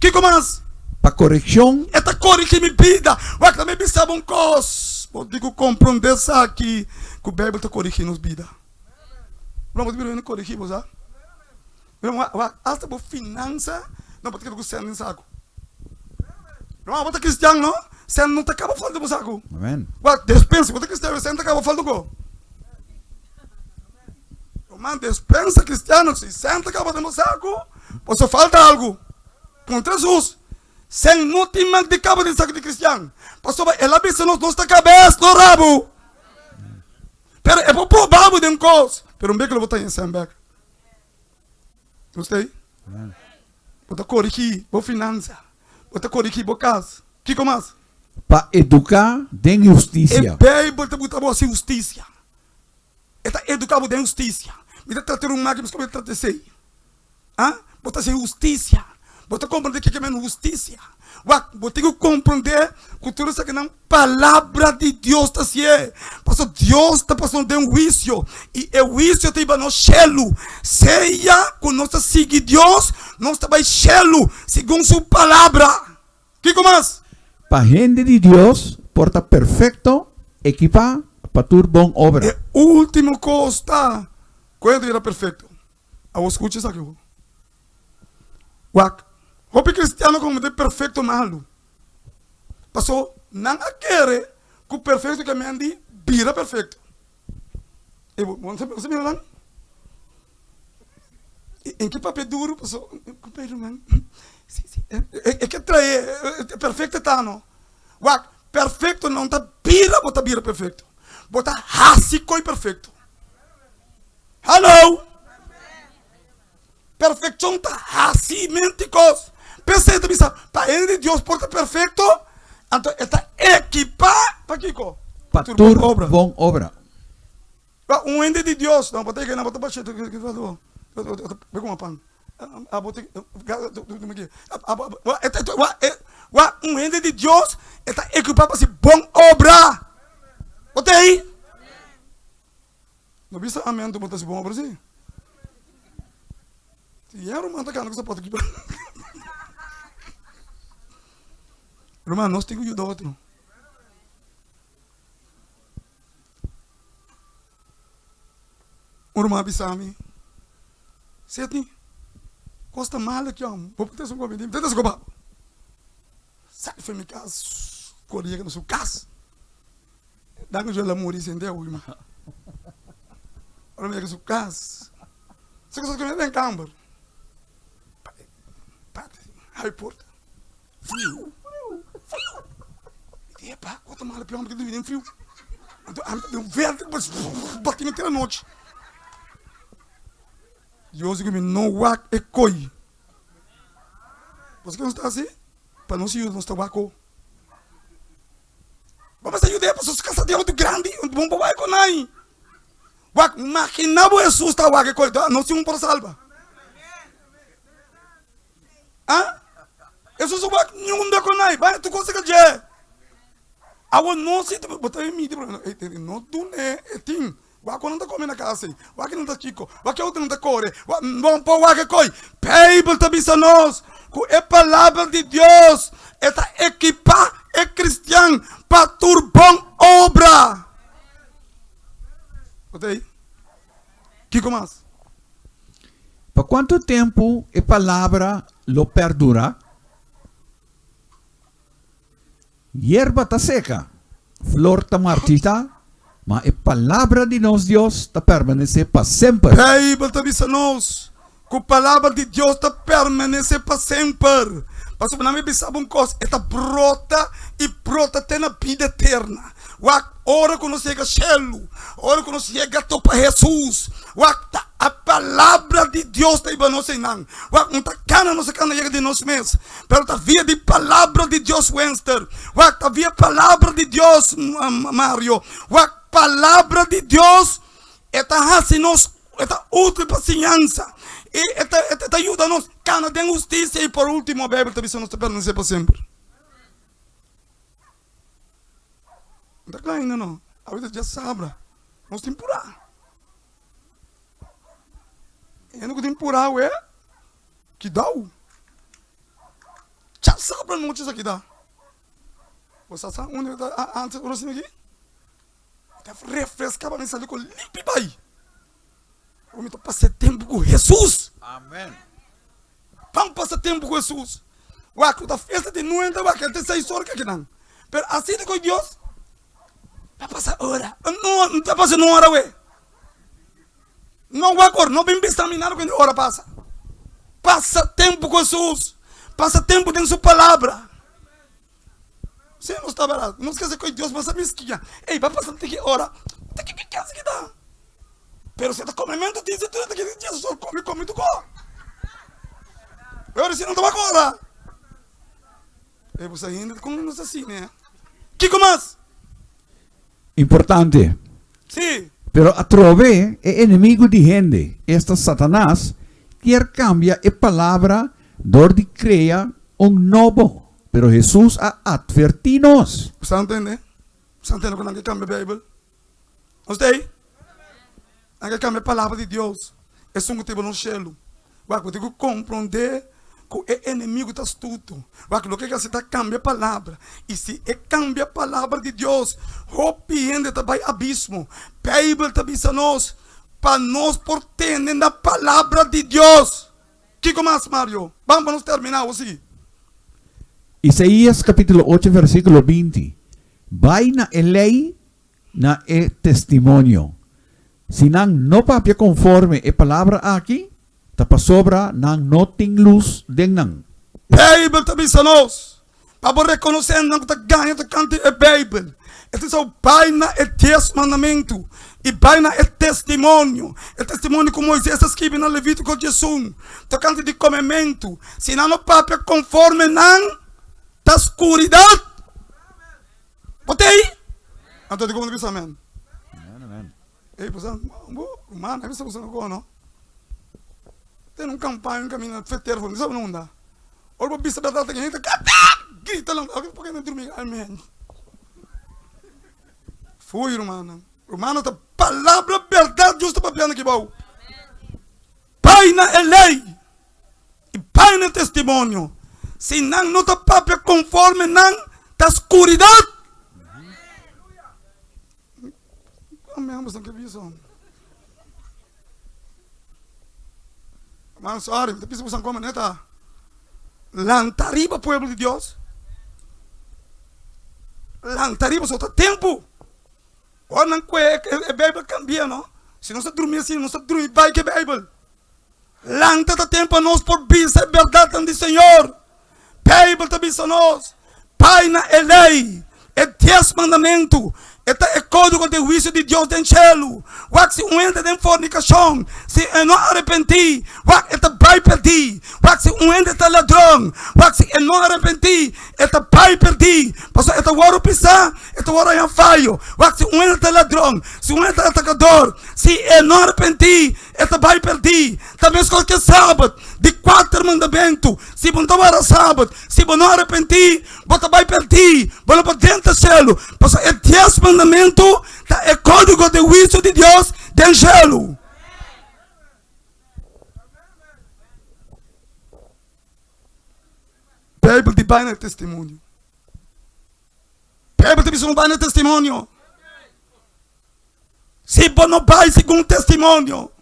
Kiko mas? Pa korekshon. E ta korigí mi bida. Wak ta mi bisa bo un kos. Bo tin ku komprondé esaki, ku Beibel ta korigí nos bida. Bo no por korigí bo, sa. Wak, asta bo finansa no por ta keda ku sèn den saku. Ruman, bo ta kristian, no? Sèn no ta kaba falta bo saku. Amen. Wak, despensa, bo ta kristian, sèn ta kaba falta ku. Ruman, despensa kristiano, si sèn ta kaba den bo saku, boso falta algu. Puntra Hesus, Sèn no tin mag di kaba den saku di kristian, pasobra el a bisa nos, nos ta kabes, no rabu. Pero e por proba bo den kos, pero un bek lo bo ta haña sèn bèk. Nos ta ei? Bo ta korigí bo finansa, bo ta korigí bo kas. Kiko mas? Pa eduká den hustisia. E Beibel ta buta bo hasi hustisia. E ta eduká bo den hustisia. Mi ta trata ruman aki, mi ta trata esei. Ah, bo ta hasi hustisia. Bo ta komprendé kiko men hustisia. Wak, bo tin ku komprendé ku tur esakinan Palabra di Dios ta sié, pasobra Dios ta pasa nos den huisio, i e huisio ta hiba nos shelu. Sea ku nos ta sigui Dios, nos ta bai shelu segun su Palabra. Kiko mas? Pa hende di Dios por ta perfekto, ekipá pa tur bon obra. E último kos ta ku hende bira perfekto. Awor skucha esaki awor. Wak, hopi kristiano komo ta perfekto malu. Paso nan a kere ku perfekto ke men di bira perfekto. E bo bo sa mira nan? En ke papia duru paso compañero nan si si e ke trae perfekto ta no. Wak, perfekto no ta bira bo ta bira perfekto. Bo ta hasi koi perfekto. Hallo! Perfekshon ta hasi menti kos. P'esei ta bisa, pa hende di Dios por ta perfekto, anto e ta ekipá pa kiko? Pa tur bon obra. Pa un hende di Dios, no, bo ta yega, bo ta basha, bo kome pan. Wak, un hende di Dios, e ta ekipá pa hasi bon obra. Bo ta ei? No bisa amen tu bo ta si bon obra si. Si yen ruman ta kanda ku sapato kiba. Ruman nos tin ku yuda otro. Un ruman a bisa mi, Sidney, kos ta mal aki amo, bo por trese un kopi? Mi ta trese kopi pa bo. Sali for mi kas, kore yega na su kas. Dan cu el a muri sin deu ima. Ora mi yega su cas, su cosa cu mi den camber. Habri porta. Friu, friu, friu. Mi di, epa, cu ta mala pe homber ki ta durmi den friu. Anto ami ta den un verde cu bati mi tera nochi. Dios di cu mi no wak e coi. Pasobra nos ta haci? Pa nos yuda nos ta wak o. Bo mester yuda e pasobra su casa di auto grandi, un bon bo bai ku nan. Wak, magina bo Hesus ta wak e kos, nos tin un por salba. Ah? Hesus a wak niun ku nan, bai tur kos ka dje. Awor nos si bo ta midi, no dun'e e tin. Wak ku nan ta kome na kas ei, wak nan ta kiko, wak ke otro nan ta kore, wak no por wak e koi. Beibel ta bisa nos ku e Palabra di Dios e ta ekipá e kristian pa tur bon obra. Bo ta ei? Kiko mas? Pa kuantu tempu e palabra lo perdurá? Yerba ta seka, flor ta marchitá, ma e palabra di nos Dios ta permanesé pa semper. Beibel ta bisa nos ku palabra di Dios ta permanesé pa semper. Pasobra nan mi bisa bo un kos, e ta brota i brota te na bida eterna. Wak, ora ku nos yega shelu, ora ku nos yega topa Hesus, wak, ta a palabra di Dios ta hiba nos einan. Wak, no ta kana nos a kana yega di nos mes. Pero ta via di palabra di Dios Wenster. Wak ta via palabra di Dios Mario. Wak palabra di Dios e ta hasi nos e ta útil pa siñansa i e ta e ta yuda nos kana den hustisia i por último Beibel ta bisa nos ta permanesé pa semper. No ta kla ainda no. Awor ta djasabra. Nos tin purá. Hende ku tin purá awe. Kidau. Cha sabra nochi sa kida. Bo sa sa unda ta antes ora asina aki? Ta refresca pa mi sali ku limpi bai. Ora mi ta pasa tempu ku Hesus. Amen. Pan pasa tempu ku Hesus. Wak ku ta fiesta di nuenta wak el ta seis ora kakinan. Pero asina ku Dios ta pasa ora. No, no ta pasa un ora we. No wak ora, no bin bisa mi nada ku ora pasa. Pasa tempu ku Hesus, pasa tempu den su palabra. Si nos ta bera, nos kese ku Dios mas a miskia. Ey, ba pasa tiki ora, tiki ki kese ki ta. Pero si ta komementu tin si tur ta kere Jesus or komi komi tu ko. Pero si no ta wak ora. Ey, bo sa hende kon nos ta asina, eh. Kiko mas? Importante. Sí. Pero atrobe e enemigu di hende, esta Satanas, kier kambia e palabra dor di krea un nobo. Pero Hesus a atvertí nos. Bo sa ntende? Bo sa ntende ku nan ke kambia Beibel? Nos ta ei? Nan ke kambia palabra di Dios, esun ku ta riba nos shelu. Wak, bo tin ku komprondé ku e enemigu ta astuto. Wak, loke e hasi ta kambia palabra. I si e kambia palabra di Dios, hopi hende ta bai abismo. Beibel ta bisa nos pa nos por tene na palabra di Dios. Kiko mas, Mario? Ban pa nos terminá, o sigui? Isaías capítulo ocho versículo 20, Bai na e lei na e testimonio. Si nan no papia konforme e palabra aki, ta pasobra nan no tin lus den nan. Beibel ta bisa nos pa bo rekonosé nan ku ta gaña tokante e Beibel. E ta bisa bo bai na e Dies Mandamentu i bai na e testimonio, e testimonio ku Moises a skibi na Levítiko 11 tokante di komementu. Si nan no papia konforme nan, ta skuridat. Bo ta ei? Anto di komo ta bisa amen? Ei bo sa, bo ruman, ei bo sa bo sa no kono. Tene un kampaña un kaminda feter for, mi sa na unda. Ora bo bisa berdad ta hende ta grita lan, oke por ke nan drumi amen. Fui rumannan, rumannan ta palabra berdad Dios ta papiando aki bou. Bai na e lei i bai na e testimonio. Si nan no ta papia konforme nan ta skuridat. Man sorry, mi ta bisa boso komo neta. Lanta riba pueblo di Dios. Lanta riba, so ta tempu. Ora nan kue e Bijbel kambia no. Si nos ta drumi asina, nos ta drumi bai ku e Bijbel. Lanta ta ten pa nos por bisa e bèrdatnan di Señor. Bijbel ta bisa nos, Bai na e lei, e dies mandamentu, e ta e kódigo di huisio di Dios den shelu. Wak si un hende den fornikashon, si e no arepentí, wak e ta bai pèrdí. Wak si un hende ta ladron, wak si e no arepentí, e ta bai pèrdí, pasobra e ta wòrdu pisá. E ta wòrdu haña fayo. Wak, si un hende ta ladron, si un hende ta atakador, si e no arepentí, e ta bai pèrdí. Ta meskos ku e Sabat, di kuater mandamentu. Si bo no ta wòrdu Sabat, si bo no arepentí, bo ta bai pèrdí, bo no por drenta shelu. Pasobra e dies mandamentu ta e kódigo di huisio di Dios den shelu. Beibel di bai na e testimonio. Beibel ta bisa no bai na testimonio. Si bo no bai segun testimonio,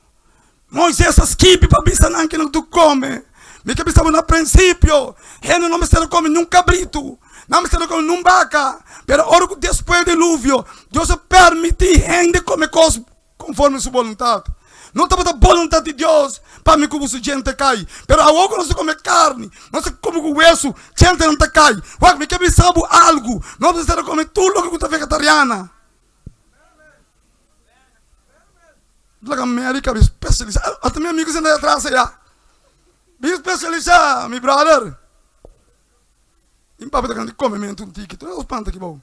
Moises a skibi pa bisa nan ke nan tu kome. Mi ke bisa bo na prinsipio, hende no mester a kome niun kabritu, nan mester a kome niun baka. Pero ora ku despues diluvio, Dios a permiti hende kome kos Konforme su boluntat. No tabata boluntat di Dios pa mi ku boso djente kai. Pero awor ku nos ta kome karni, nos ta kome ku wesu, djentenan ta kai. Wak, mi ke bisa bo algu, nos mester ta kome tur loke ku ta vegetariana. Laga Amerika bin spesialisá. Hasta mi amigu senta atras ayá. Bin spesialisá, mi brother. Mi papia ta gana di komementu un tiki, tur e los pan ta aki bou.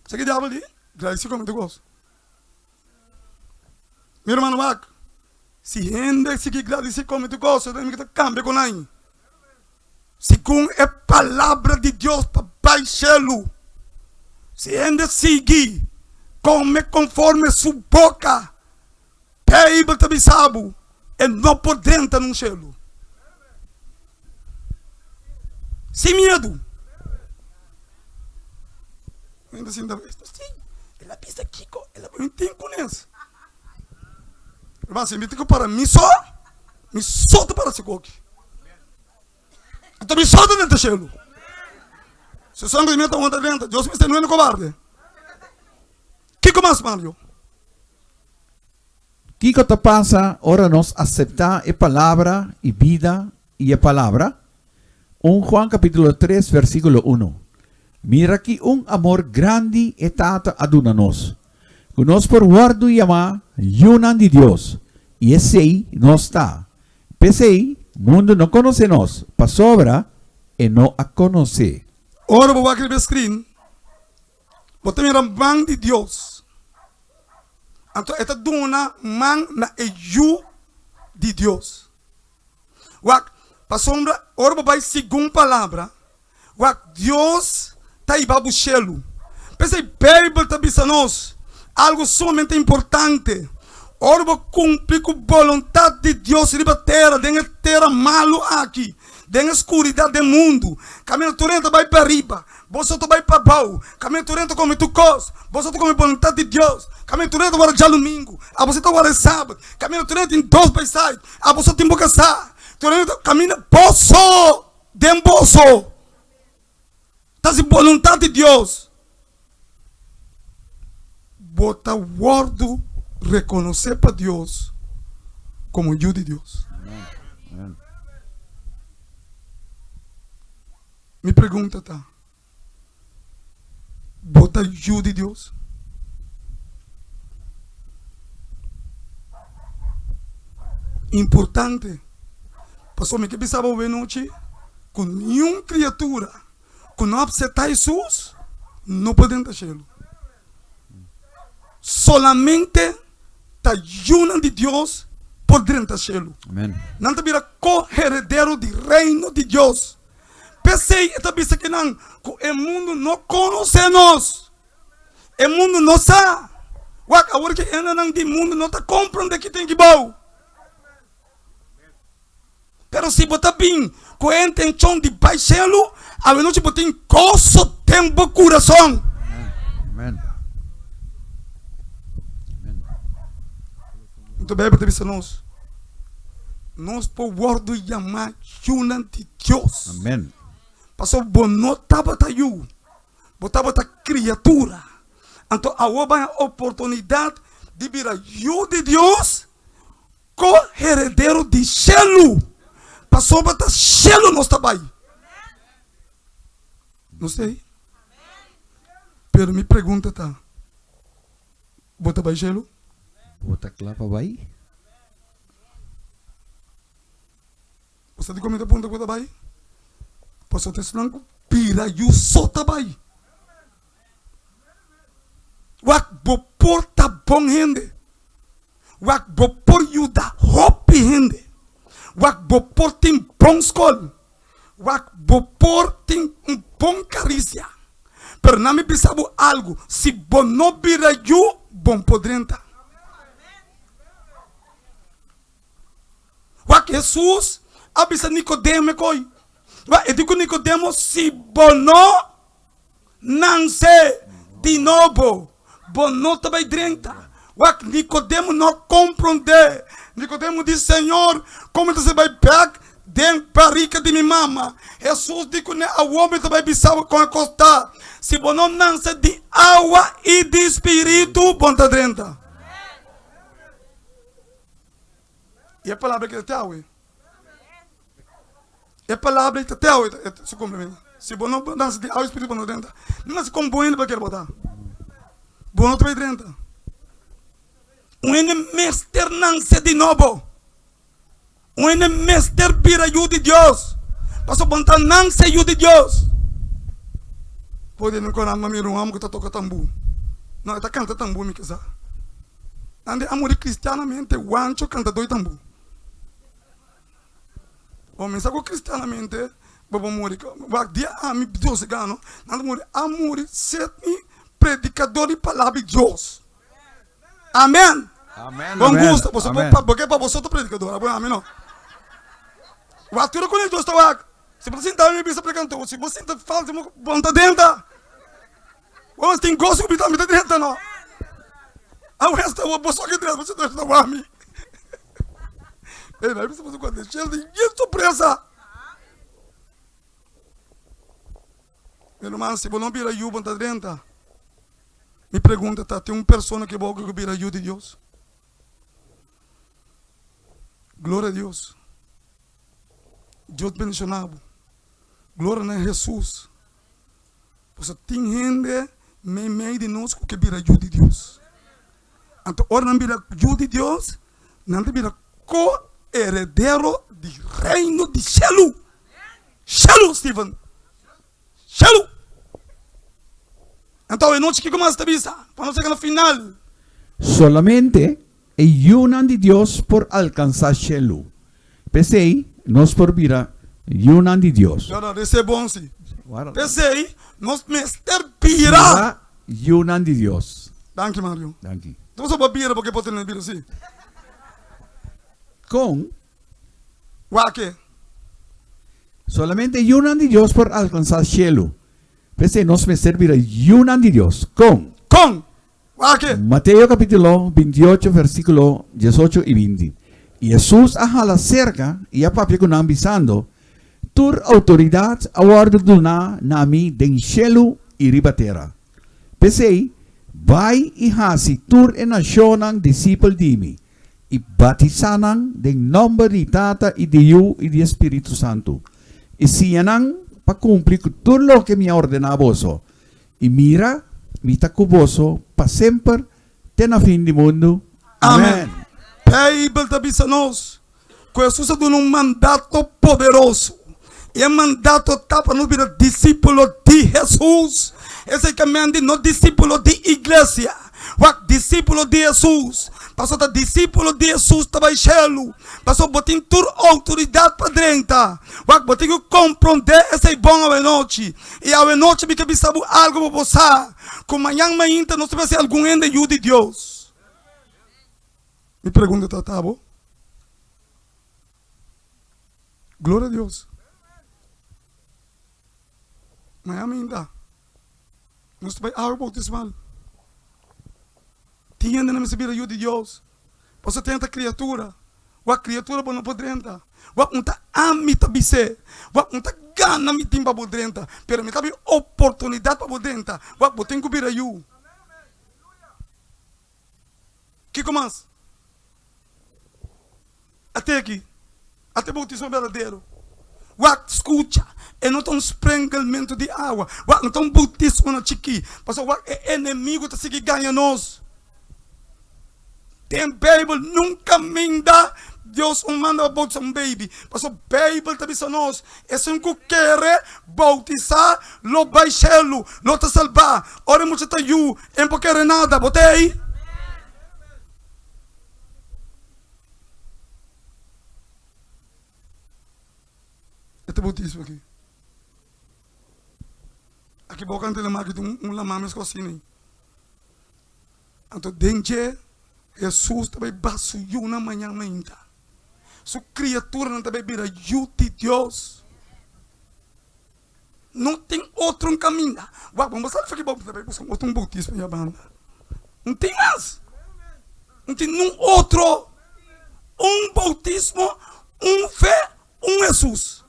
Sa ki diabel di? Gladys kome tur kos. Mi hermano wak, si hende sigui Gladys kome tur kos, e ta kambia ku nan. Segun e palabra di Dios ta bai shelu. Si hende sigui kome konforme su boka, Beibel ta bisa bo, e no por drenta nun shelu. Sin miedu. Hende sinta si, el a bisa kiko, el a pone un tin kunes. Hermano, si mi tin ku para mi so, mi so ta para si koki. Anto mi so ta drenta shelu. Si sangre di mi ta wanta drenta, Dios mester no hende kobarde. Kiko mas, Mario? Kiko ta pasa ora nos aseptá e Palabra i bida i e Palabra? Un Juan kapítulo tres versíkulo unu, Mira ki un amor grandi e Tata a duna nos, ku nos por wòrdu yamá yunan di Dios, i esei nos ta. P'esei, mundu no konosé nos, pasobra e no a konosé. Ora bo wak riba e screen, bo ta mira man di Dios. Anto e ta duna man na e Yu di Dios. Wak, pasobra ora bo bai segun palabra, wak, Dios ta hiba bo shelu. P'esei Beibel ta bisa nos algu sumamente importante, ora bo kumpli ku boluntat di Dios riba tera, den e tera malu aki, den e skuridat den mundu, kaminda tur hende ta bai pa riba, boso ta bai pa abou, kaminda tur hende ta kome tur kos, boso ta kome boluntat di Dios, kaminda tur hende ta warda djalumingu, aboso ta warda e sabat, kaminda tur hende tin dos baisait, aboso tin bo kasá, tur hende ta kaminda boso den boso ta hasi boluntat di Dios, bo ta wòrdu rekonosé pa Dios komo yu di Dios. Mi pregunta ta, Bo ta yu di Dios? Importante, pasobra mi ke bisa bo awenochi ku niun kriatura ku no apseptá Hesus no por drenta shelu. Solamente ta yunan di Dios por drenta shelu. Nan ta bira ko-heredero di Reino di Dios. P'esei e ta bisa kinan ku e mundu no konosé nos. E mundu no sa. Wak, awor ki hendenan di mundu no ta komprondé ki tin ki bou. Pero si bo ta bin ku e intenshon di bai shelu, awenochi bo tin goso den bo kurason. Amen. Amen. Anto Beibel ta bisa nos, nos por wòrdu yamá yunan di Dios. Amen. Pasobra bo no tabata yu, bo tabata kriatura. Anto awor bo haña oportunidat di bira yu di Dios, ko-heredero di shelu, pasobra ta shelu nos ta bai. Nos ta ei? Pero mi pregunta ta, bo ta bai shelu? Bo ta kla pa bai? Bo sa dikon mi ta puntra ku bo ta bai? Pasobra ta esnan ku bira yu so ta bai. Wak bo por ta bon hende. Wak bo por yuda hopi hende. Wak bo por tin bon skol. Wak bo por tin un bon karisia. Pero na mi bisa bo algu, si bo no bira yu, bon por drenta. Wak Hesus a bisa Nikodemo e koi. Wak e di ku Nikodemo, si bo no Nanse di nobo, bo no ta bai drenta. Wak, Nikodemo no komprondé. Nikodemo di, Señor, komo mi ta ser bai bèk den barika di mi mama? Hesus di kuné, Awor mi ta bai bisa bo kon e kos ta. Si bo no nanse di awa i di spiritu, bo no ta drenta. I e palabra ki ta te awe. E palabra ei ta te awe ta su kumplimentu. Si bo no nase di awa i spiritu bo no ta drenta. No nase kon bon hende pa kere bo ta. Bo no ta bai drenta. Un hende mester nase di nobo. Un hende mester bira yu di Dios. Pasobra bo no ta nase yu di Dios. Pode mi kora mami un homi ku ta toka tambu. No, e ta kanta tambu mi kisa. Nan di a muri kristianamente wancho kantadó di tambu. Bo mester ku kristianamente bo por muri. Wak dia ami Dios a gano, nan ta muri a muri setmi predikador di palabra di Dios. Amen. Amen, Bon amen, gusta, boso por amen. pa porque pa boso ta predikador, abo ami no. Wak tur ku Dios ta wak. Si bo ta sinta mi bisa predikador, si bo sinta falta bo no ta drenta. Bo tin goso ku mi ta mi ta drenta no. Awes ta boso ke drenta, boso ta wak mi. Ei, na bisa boso cuando shel di yen sorpresa. Mi ruman, si bo no bira yu, bo no ta drenta. Mi pregunta ta, tin un persona ke bo ku bira yu di Dios? Gloria a Dios. Dios bendiciona bo. Gloria na Jesus. Pasobra tin hende meimei di nos ku ke bira yu di Dios. Anto ora nan bira yu di Dios, nan ta bira ko-heredero di reino di shelu. Shelu, Steven. Shelu! Anto awe nochi kiko mas ta bisa? Pa nos yega na final. Solamente e yunan di Dios por alkansá shelu. P'esei, nos por bira yunan di Dios. No, no, esei bon si. P'esei, nos mester bira. Bira yunan di Dios. Danki, Mario. Danki. Ta pasobra bo bira bo ke por tene bira si. Kon? Wak-e. Solamente yunan di Dios por alkansá shelu. P'esei, nos mester bira yunan di Dios. Kon? Kon? Wak-e. Mateo capítulo 28 versículo 18 y 20. Y Jesús a hala cerca y a papia cu nan bisando, Tur autoridad a wordo duná na mi den shelu y riba tera. P'esei, bai y haci tur e nacionnan disipel di mi, y batisá nan den nomber di Tata y di Yu y di e Spiritu Santu, y siña nan pa cumpli cu tur loke mi a ordená boso. I mira, mi ta ku boso pa semper te na fin di mundu. Amen. Beibel ta bisa nos ku Hesus a duna un mandato poderoso, i e mandato ta pa nos bira disípulo di Hesus. Esei ta mende no disípulo di iglesia, wak disípulo di Hesus. Pasobra ta disípulo di Hesus ta bai shelu, pasobra bo tin tur outoridat pa drenta. Wak, bo tin ku komprondé esei bon awenochi. I awenochi mi ke bisa bo algu pa bo sa, ku mañan mainta nos ta bai hasi algun hende yu di Dios. Mi pregunta ta ta bo? Gloria a Dios. Mañan mainta nos ta bai awa boutismal. Tin hende na mester bira yu di Dios. Pasobra tin hende ta kriatura. Wak kriatura bo no por drenta. Wak un ta ami ta bis'é. Wak un ta gana mi tin pa bo drenta. Pero mi ta bin oportunidat pa bo drenta. Wak bo tin ku bira yu. Kiko mas? Ate aki, ate boutismo berdadero. Wak, skucha, e no ta un sprengelmentu di awa. Wak, no ta un boutismo na chikí. Pasobra wak, e enemigu ta sigui gaña nos. Den Beibel nunka minda Dios un manda pa boutisá un beibi. Pasobra Beibel ta bisa nos, esun ku kere boutisá lo bai shelu, lo ta salbá. Ora e mucha ta yu, e no por kere nada. Bo ta ei? E ta boutismo aki. Aki bo kanta lama aki tin un lama meskos asina ei. Anto den dje Hesus ta bai bas su yunan mañan mainta. Su kriaturanan ta bai bira yu di Dios. No tin otro kaminda. Wak, bo sali for di boutismo, bai buska un otro boutismo ya banda. No tin mas. No tin nun otro. Un boutismo, un fe, un Hesus.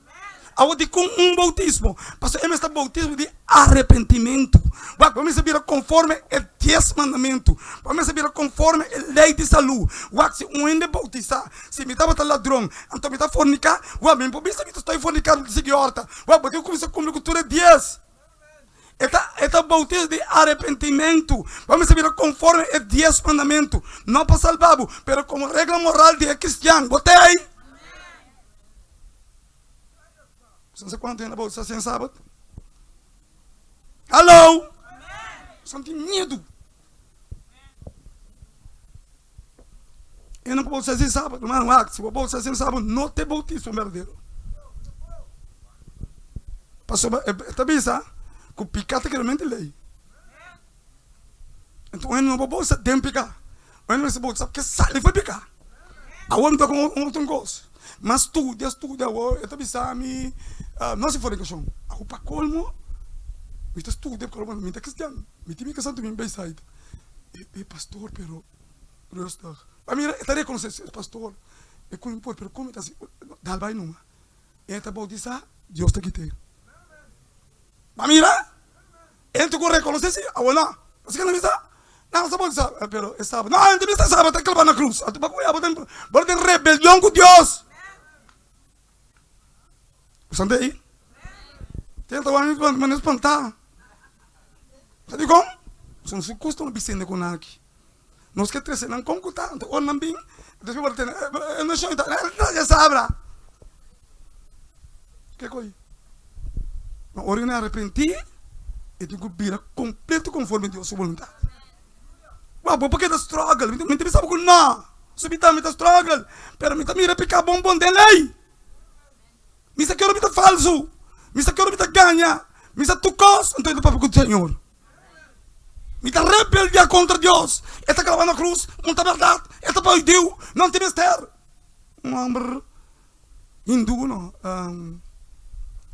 Awor dikon un boutismo? Pasobra e mester boutismo di arepentimentu. Wak, bo mester bira konforme e dies mandamentu. Bo mester bira konforme e lei di salú. Wak, si un hende boutisá, si mi tabata ladron, anto mi ta forniká, wak, mi no por bisa mi ta stoi fornikando, mi ta sigui òrta. Wak, bo tin ku kuminsá kumpli ku tur e dies. E ta, e ta boutismo di arepentimentu. Bo mester bira konforme e dies mandamentu, no pa salba bo, pero komo regla moral di e kristian. Bo ta ei? Bo sa kuantu hende a boutisá sin sabat? Hallo! Bo tin miedu. E no por boutisá sin sabat. Ruman, wak, si bo boutisá sin sabat, no ta e boutismo berdadero. Pasobra e ta bisa ku piká ta kiramente lei. Enton un hende no por boutisá den piká. Un hende mester boutisá porque sali for piká. Awor mi ta ku un otro kos. Mi a studia, studia awor e ta bisa mi no hasi fornikashon. Awor pa kolmo mi ta studia mi ta kristian. Mi tin mi kasa anto mi beisait. E pastor pero rustig. Pa mira e ta rekonosé e pastor e ku impor pero komo e ta hasi dal bai numa. E ta boutisá Dios ta kit'é. Pa mira e ta ku rekonosé si awor no. Pasobra ke nan bisa? Nan sa bautisa, pero e sabat. No, antes mester sabat ta clava na cruz. Anto pa cu abo den, bo den rebelion cu Dios. Bo sa ei? Te ta wak mi mane spanta. Sa dikon? Pasobra nos kustuma bisende ku nan aki. Nos ke trese nan kon ku ta. Anto ora nan bin, despues bo ta tende, e nashon ta, e sabra. Ke koi? Ma ora nan arepentí, e tin ku bira kompleto konforme Dios su boluntat. Wak, bo por keda struggle. Mi ta bisa bo ku no. Subita mi ta struggle, pero mi ta mira piká bon bon den lei. Mi sa kero mi ta falsu, mi sa kero mi ta gaña, mi sa tur kos, anto e ta papia ku Señor. Mi ta rebeldia kontra Dios, e ta klaba na krus, un ta bèrdat, e ta pa hudiu, nan tin mester. Un hòmber hindú no,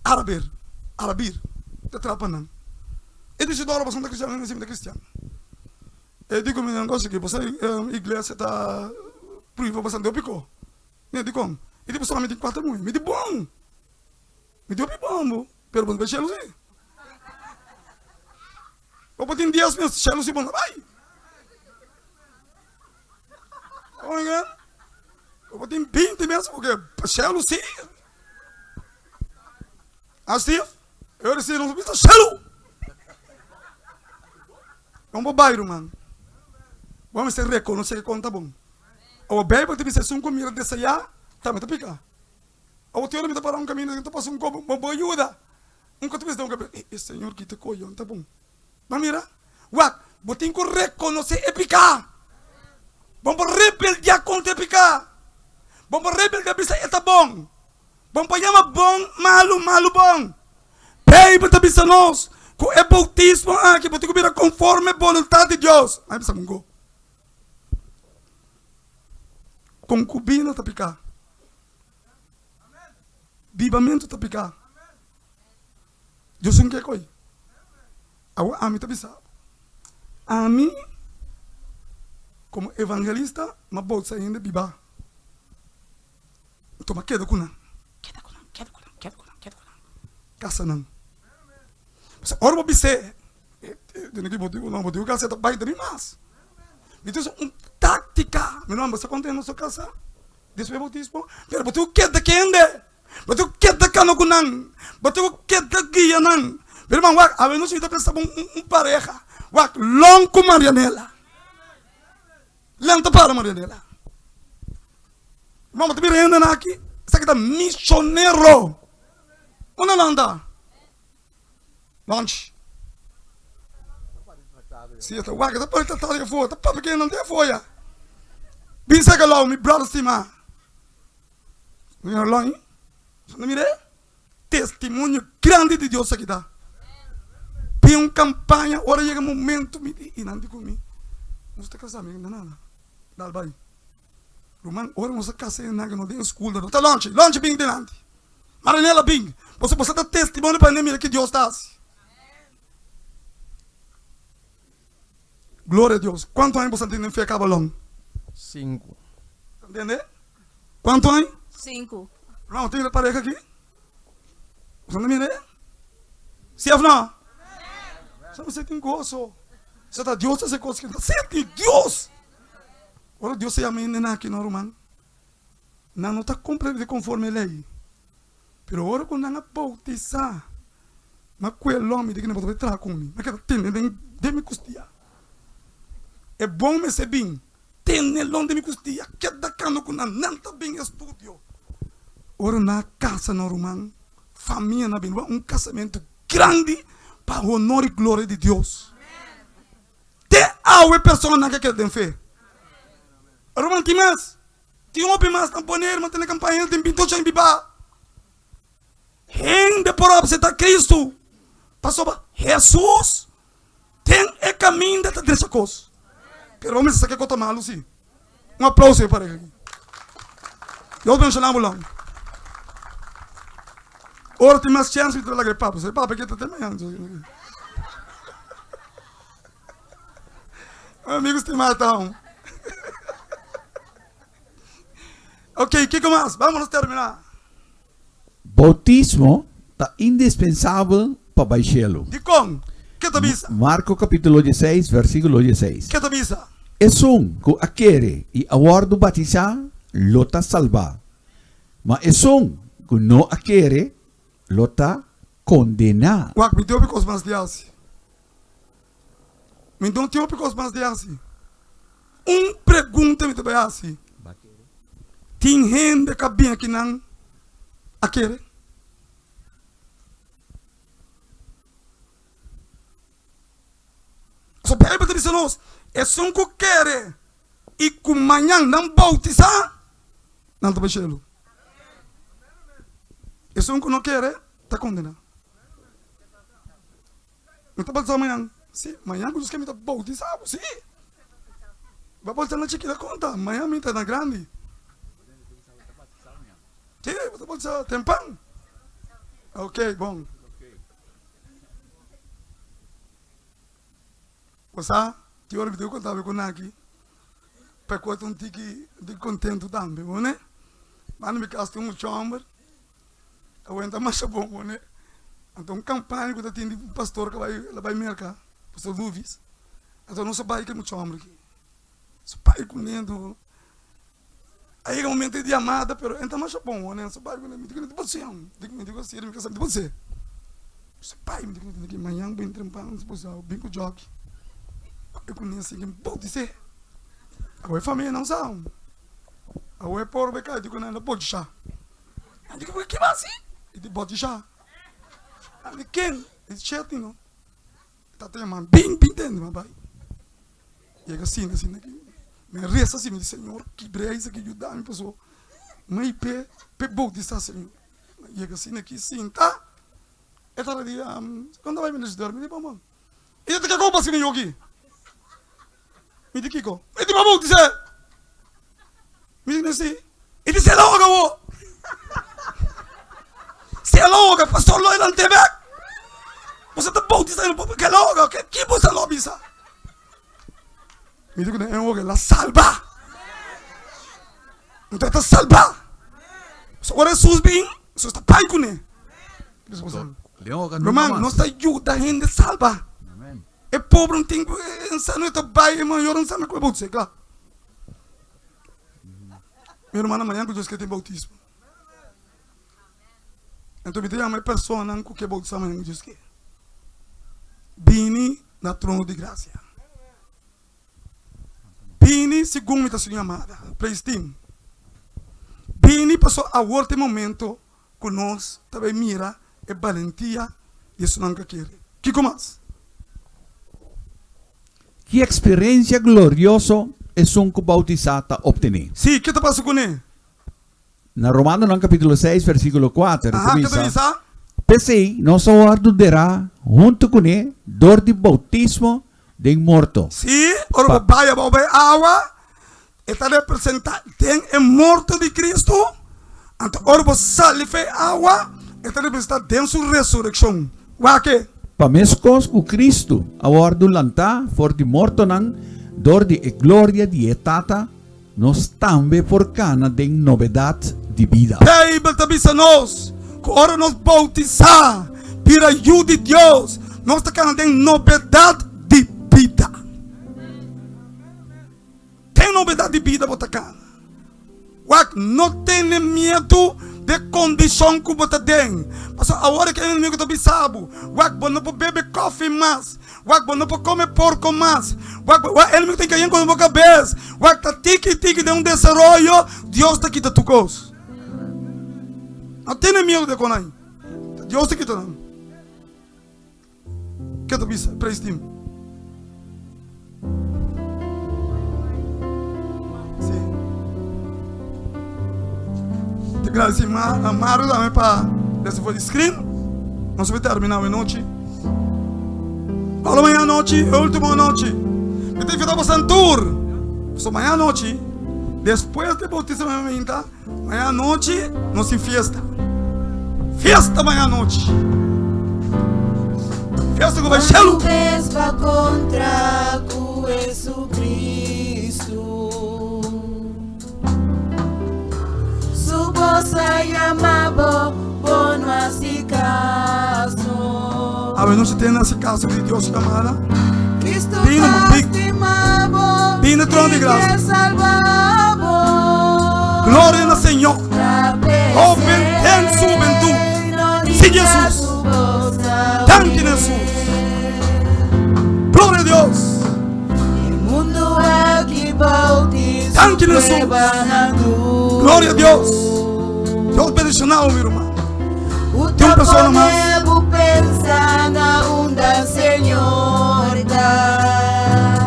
araber, arabir, ta traha pa nan. E di si dòler pasobra mi ta kristian, mi si mi ta kristian. E di ku mi nan kos aki, bo sa iglesia ta priva bastante hopi ko. Mi a di kon? E di pasobra mi tin kuater muhé. Mi di bon! Mi di hopi bon bo, pero bo no bai shelu si. Bo por tin dies mes shelu si bo no bai. Oigan, bo por tin binti mes porque pa shelu si. Ah Steve, e ora si nos bisa shelu. Bon bo bai ruman. Bo mester rekonosé ke kon ta bon. Awa Bijbel ta bisa esun ku mira deseá tambe ta pika. Awa te ora mi ta para un kaminda ta pasa un kobo, bo bo yuda. Un ku ta bisa den un kabes, e Señor kita koyon ta bon. Ma mira, wak, bo tin ku rekonosé e piká. Bo por rebeldiá kontra e piká. Bo por rebeldiá bisa e ta bon. Bo por yama bon malu, malu bon. Bijbel ta bisa nos ku e boutismo aki bo tin ku bira konforme boluntat di Dios. Mai bisa ku go. Konkubina ta piká. Bibamentu ta piká. Dios un ke koi. Awor ami ta bisa bo, ami komo evangelista m'a bolsa hende bibá. Anto m'a keda ku nan, keda ku nan, keda ku nan, keda ku nan, keda ku nan, kasa nan. Pasobra ora bo bis'é, Tene ki motibu no motibu kasa ta bai dri mas. Mi ta usa un taktika. Mi no amba sa konta nos a kasa despues boutismo, pero bo tin ku keda kende, bo tin ku keda kano ku nan, bo tin ku keda guia nan. Mi ruman wak awe nos ta pensa un un pareha wak Lon ku Marianela. Lanta para Marianela. Ruman bo ta mira hendenan aki, esaki ta misionero. Unda nan ta? Lunch. Si e ta wak, e ta pone tratado di afó, ta papia ku nan te afó ya. Bin saka lou, mi brother stima. Mi a lou, no mira e testimonio grandi di Dios aki ta. Bin un campaña, ora yega momento, mi di, i nan di ku mi, nos ta kasa, mi di, nada, dal bai. Ruman, ora nos a kasa e nan ku no den school, ta lunch, lunch bin dilanti. Maranela bin, pasobra boso ta testimonio pa hende mira ki Dios ta hasi. Gloria a Dios. Kuantu aña boso a tene fe kaba long? Sinku. Ta ntende? Kuantu aña? Sinku. Ruman, bo tin pareha aki? Boso ta mira e? Si of no? Boso mester tin goso. Sa ta Dios ta hasi kos ki ta sinti Dios. Ora Dios ta yama hende aki no ruman. Nan no ta completamente conforme e ley, pero ora cu nan a bautisa, m'a cu e lomi di cu nan bo ta bay traha cu mi, m'a keda tene den den mi custia. E bon mester bin tene lon den mi custia, keda cano cu nan, nan ta bin estudio. Ora nan a casa nan ruman, famia nan a bin, un casamento grandi pa honor y gloria di Dios. Te awe personanan ke keda den fe. Ruman tin mas? Tin hopi mas nan pone herman tene kampaña den bintocho aña biba. Hende por apseptá Kristu pasobra Hesus den e kaminda ta drecha kos. Pero bo mester sa kiko ta malu si. Un aplauso e pareha aki. Dios benshoná bo lang. Ora tin mas chèns mi ta laga e papia. E papia aki ta te mañana. Amigo stimado ta un. Ok, kiko mas? Vámonos terminá. Boutismo ta indispensabel pa bai shelu. Dikon? Ke ta bisa? Marko kapítulo dieseis, versíkulo dieseis. Ke ta bisa? Esun ku a kere i a wòrdu batisá lo ta salbá, ma esun ku no a kere lo ta kondená. Wak, mi tin hopi kos mas di hasi. Mi no tin hopi kos mas di hasi. Un pregunta mi ta bai hasi. Tin hende ku a bin akinan a kere? So Bijbel ta bisa nos, esun ku kere i ku mañan nan boutisá, nan ta bai shelu. Esun ku no kere ta kondená. Mi ta boutisá mañan? Sí, mañan ku Dios ke mi ta boutisá bo, sí. Bo a boutisá na chikita konta, mañan mi ta na grandi. Sí, bo ta boutisá tempan. Ok, bon. Bo sa, ki ora mi ta konta bo ku naki, pa ku ta un tiki kontentu tambe, bo ne? Banda mi kas tin un mucha hòmber, Awenta masha bon bo ne. Anto un campaña cu ta tin di un pastor cu bai la bai Merca, pastor Luvis. Anto nos a bai cu e mucha homber aki. Nos a bai cu ne anto a yega momento di yamada pero e ta masha bon bo ne. Nos a bai cu ne mi di cu ne di bo siña mi di cu asina mi casa mi di bo se. Nos a bai mi di cu ne mañan bo entra pan nos bo bin cu jockey. Bai cu ne asina bautise. Awe familia nan sa. Awe por bai cay di cu nan la bochisha. Nan di, Ki ba si? I di, Bòtisha. Nan di, Ken? I di, Shetty no. E tata yama, Bin, bin tende. Mi a bai. Yega sinta asina aki. Mi a resa asina, mi di, Señor, kibra esaki, yuda mi pasobra mi p'e p'e boutisá, Señor. Mi yega asina aki, sinta. E tata di, Kon ta bai mi dormi? Mi di, Bon, bon. I ta kiko pasobra mi yogi? Mi di kiko? Mi di pa boutis'é. Mi di mester. I di sela hoga wo. Sela hoga, pastor lo elante bek. Boso ta boutisá i no kela hoga, ki boso lo bisa? Mi di ku nan e hoga el a salba. Anto e ta salba. So ora Hesus bin, Hesus ta bai kuné. Ruman, nos ta yuda hende salba. E pobre no tin e ta bai e mayor no sabe ku e boutisá, kla. Mi hermana mañana ku Dios ke tin boutismo. Anto mi ta yama e personanan ku ke boutisá mañana ku Dios ke. Bini na trono di grasia. Bini segun mi ta su yamada. Praise team. Bini pasobra awor ta e momento ku nos ta bai mira e balentia di esunnan ku a kere. Kiko mas? Ki eksperensia glorioso esun ku boutisá ta optené? Sí, ke ta pasa kuné? Na Romanonan kapítulo seis versíkulo kuater ta Aha, ke ta bisa, bisa? P'esei nos a wòrdu derá huntu kuné dor di boutismo den morto. Sí, ora bo Pa. bai abou bai awa, e ta representá den e morto di Kristu, anto ora bo sali for e awa, e ta representá den su resurekshon. Wak e. Pa meskos ku Kristu a wòrdu lantá for di mortonan dor di e gloria di e Tata, Nos tambe por kana den nobedat di bida. Beibel ta bisa nos ku ora nos boutisá bira yu di Dios, nos ta kana den nobedat di bida. Den nobedat di bida bo ta kana. Wak, no tene miedu di e kondishon ku bo ta den. Pasobra awor ku e enemigu ta bisa bo, wak, bo no por bebe kòfi mas. Wak, bo no por come porco mas. Wak, wak, enemigo tin cayen con bo cabes. Wak, ta tiki tiki den un desaroyo, Dios ta kita tur cos. No tene miedo de con ai. Dios ta kita nan. Ke ta bisa? Praise team. Sí. Te agradeci ma, Mario tambe pa dessa foi de screen. Nos vai terminar a noite. Hola mañana noche, e último noche. Mi te invita pa tour. So mañana noche, después de bautismo minta, mañana noche nos tin fiesta. Fiesta mañana noche. Fiesta ku bai cielo. Cuantu bes ba contra cu Jesucristo? Su bos a yama bo, bo no hasi caso. Awe. Awe nos ta hasi kaso di Dios yamada. Bini Bini na trono di grasia. Gloria na Señor. Hoben den su hubentud. Sigui Hesus. Danki na Hesus. Gloria a Dios. Danki na Hesus. Gloria a Dios. Dios bendiciona mi ruman. Tin un persona mas.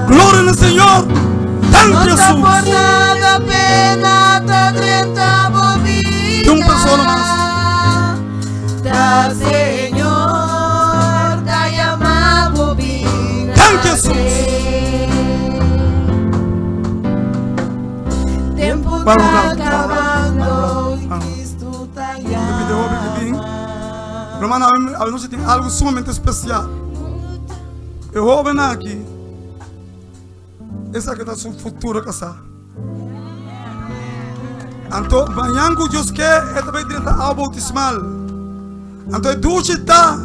Gloria na Señor. Danki Hesus. Tin un persona mas. Danki Hesus. Para un rato, para un rato, para un rato. Hermano, awe noche tin algo sumamente especial. E joven aki, esaki ta su futuro casá. Anto, mañan ku Dios ke, e ta bai drenta awa bautismal. Anto e dushi ta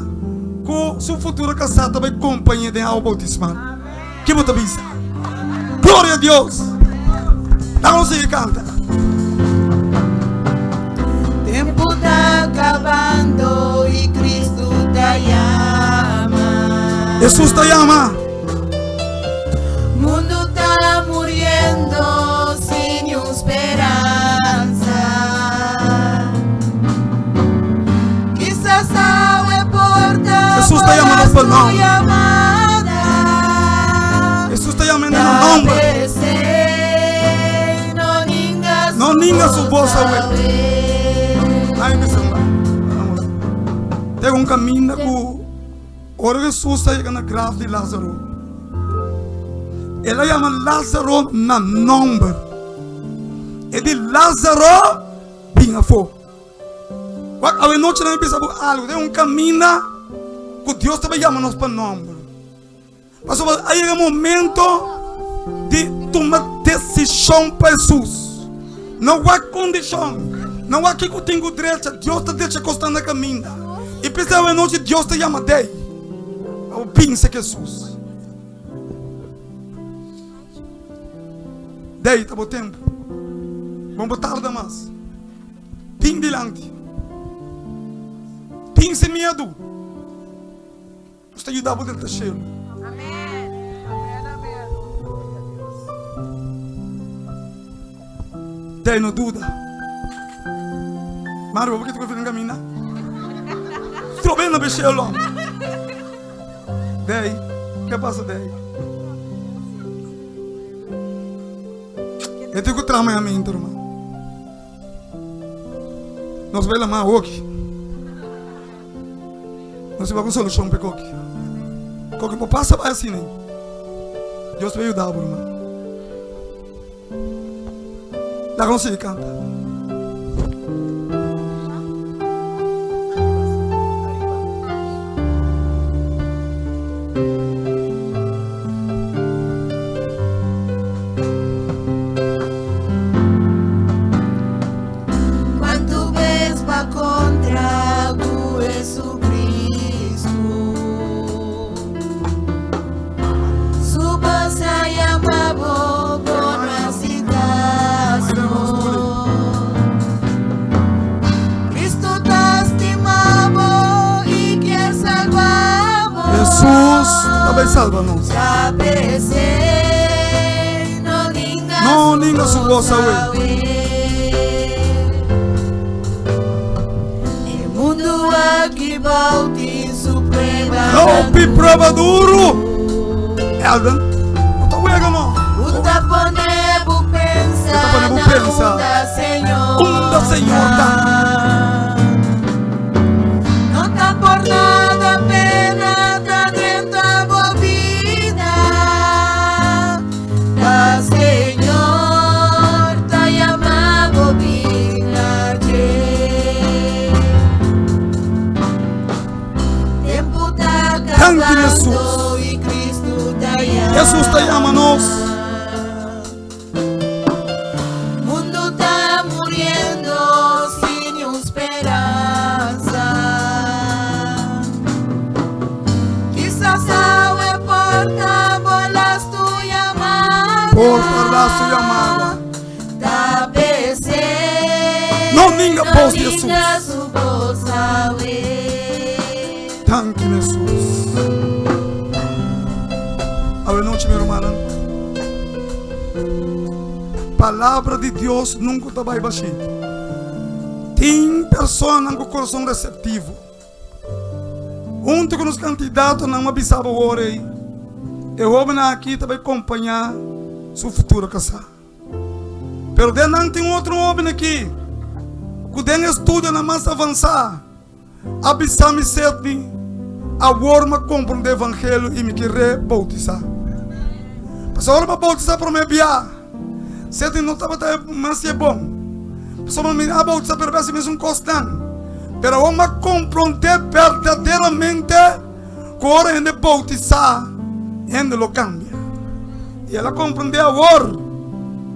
ku su futuro casá ta bai compañ'é den awa bautismal. Ki bo ta bisa? Gloria a Dios! Laga nos sigui canta. Tempu ta acabando y Cristo ta llama. Jesús ta llama. Mundo ta muriendo sin ni un speransa. Quizás awe porta Jesús ta llama nos pa nomber. llamada. Jesús ta llama na nomber. No ninga su voz awe. Ay, mi samba. Tem un camino ku ora Jesús ta yega na graf di Lázaro. El a yama Lázaro na nomber. E di Lázaro bin afó. Wak awe nochi nan bisa bo algo. Tem un camina ku Dios ta yama nos pa nomber. Pasobra a yega momento di tuma desishon pa Hesus. No wak kondishon, no wak kiko tin ku drecha. Dios ta drecha kos na kaminda. I p'esei awe nochi Dios ta yama dei pa bo binse ku Hesus. Dei ta bo tempu. Bo no por tarda mas. Bin dilanti. Bin sin miedu. Nos ta yuda bo den ta shelu. Dei no duda. Mario, bo ke ta kofia camina? Trobe na be shelu. Dei, ke pasa dei? E tin ku trama ya mente, ruman. Nos bai lama awoki. Nos bai ku solushon pa e koki. Koki por pasa bai asina. Dios bai yuda bo, ruman. Laga nos sigui kanta. Cuantu bes pa contra cu Jesucristo Su voz a llama bo, bo no haci caso Cristo ta stima bo y kier salva bo Jesús ta bay salva nos. No ninga su voz awe. Hopi prueba duro. Elden, no ta wega no. Ta pone bo pensa, Ta pone bo pensa. Unda Señor ta. No ta por nada pena ta drenta bo bida. Ta Señor ta yama bo bina dje. Tempu ta Danki, Jesus. acabando y Cristo ta yama. Jesus ta yama nos. Mundo ta muriendo sin ni un speransa. por tarda su yamada. No ninga bos di Hesus. Danki Hesus. Awe nochi mi rumannan. Palabra di Dios nunca ta bai bashí. Tin personanan ku kurason reseptivo. Huntu ku nos kandidatonan a bisa bo ora ei, e hóbennan aki ta bai kompañá su futuro kasá. Pero den nan tin otro hóben aki ku den estudionan mas avansá a bisa mi Sidney, Awor mi a komprondé evangelio i mi kere boutisá. Pasobra ora mi a boutisá promé bia, Sidney no tabata mas e bon. Pasobra mi a boutisá pero bes e mesun kosnan. Pero awor mi a komprondé berdaderamente ku ora hende boutisá, hende lo kambia. I el a komprondé awor,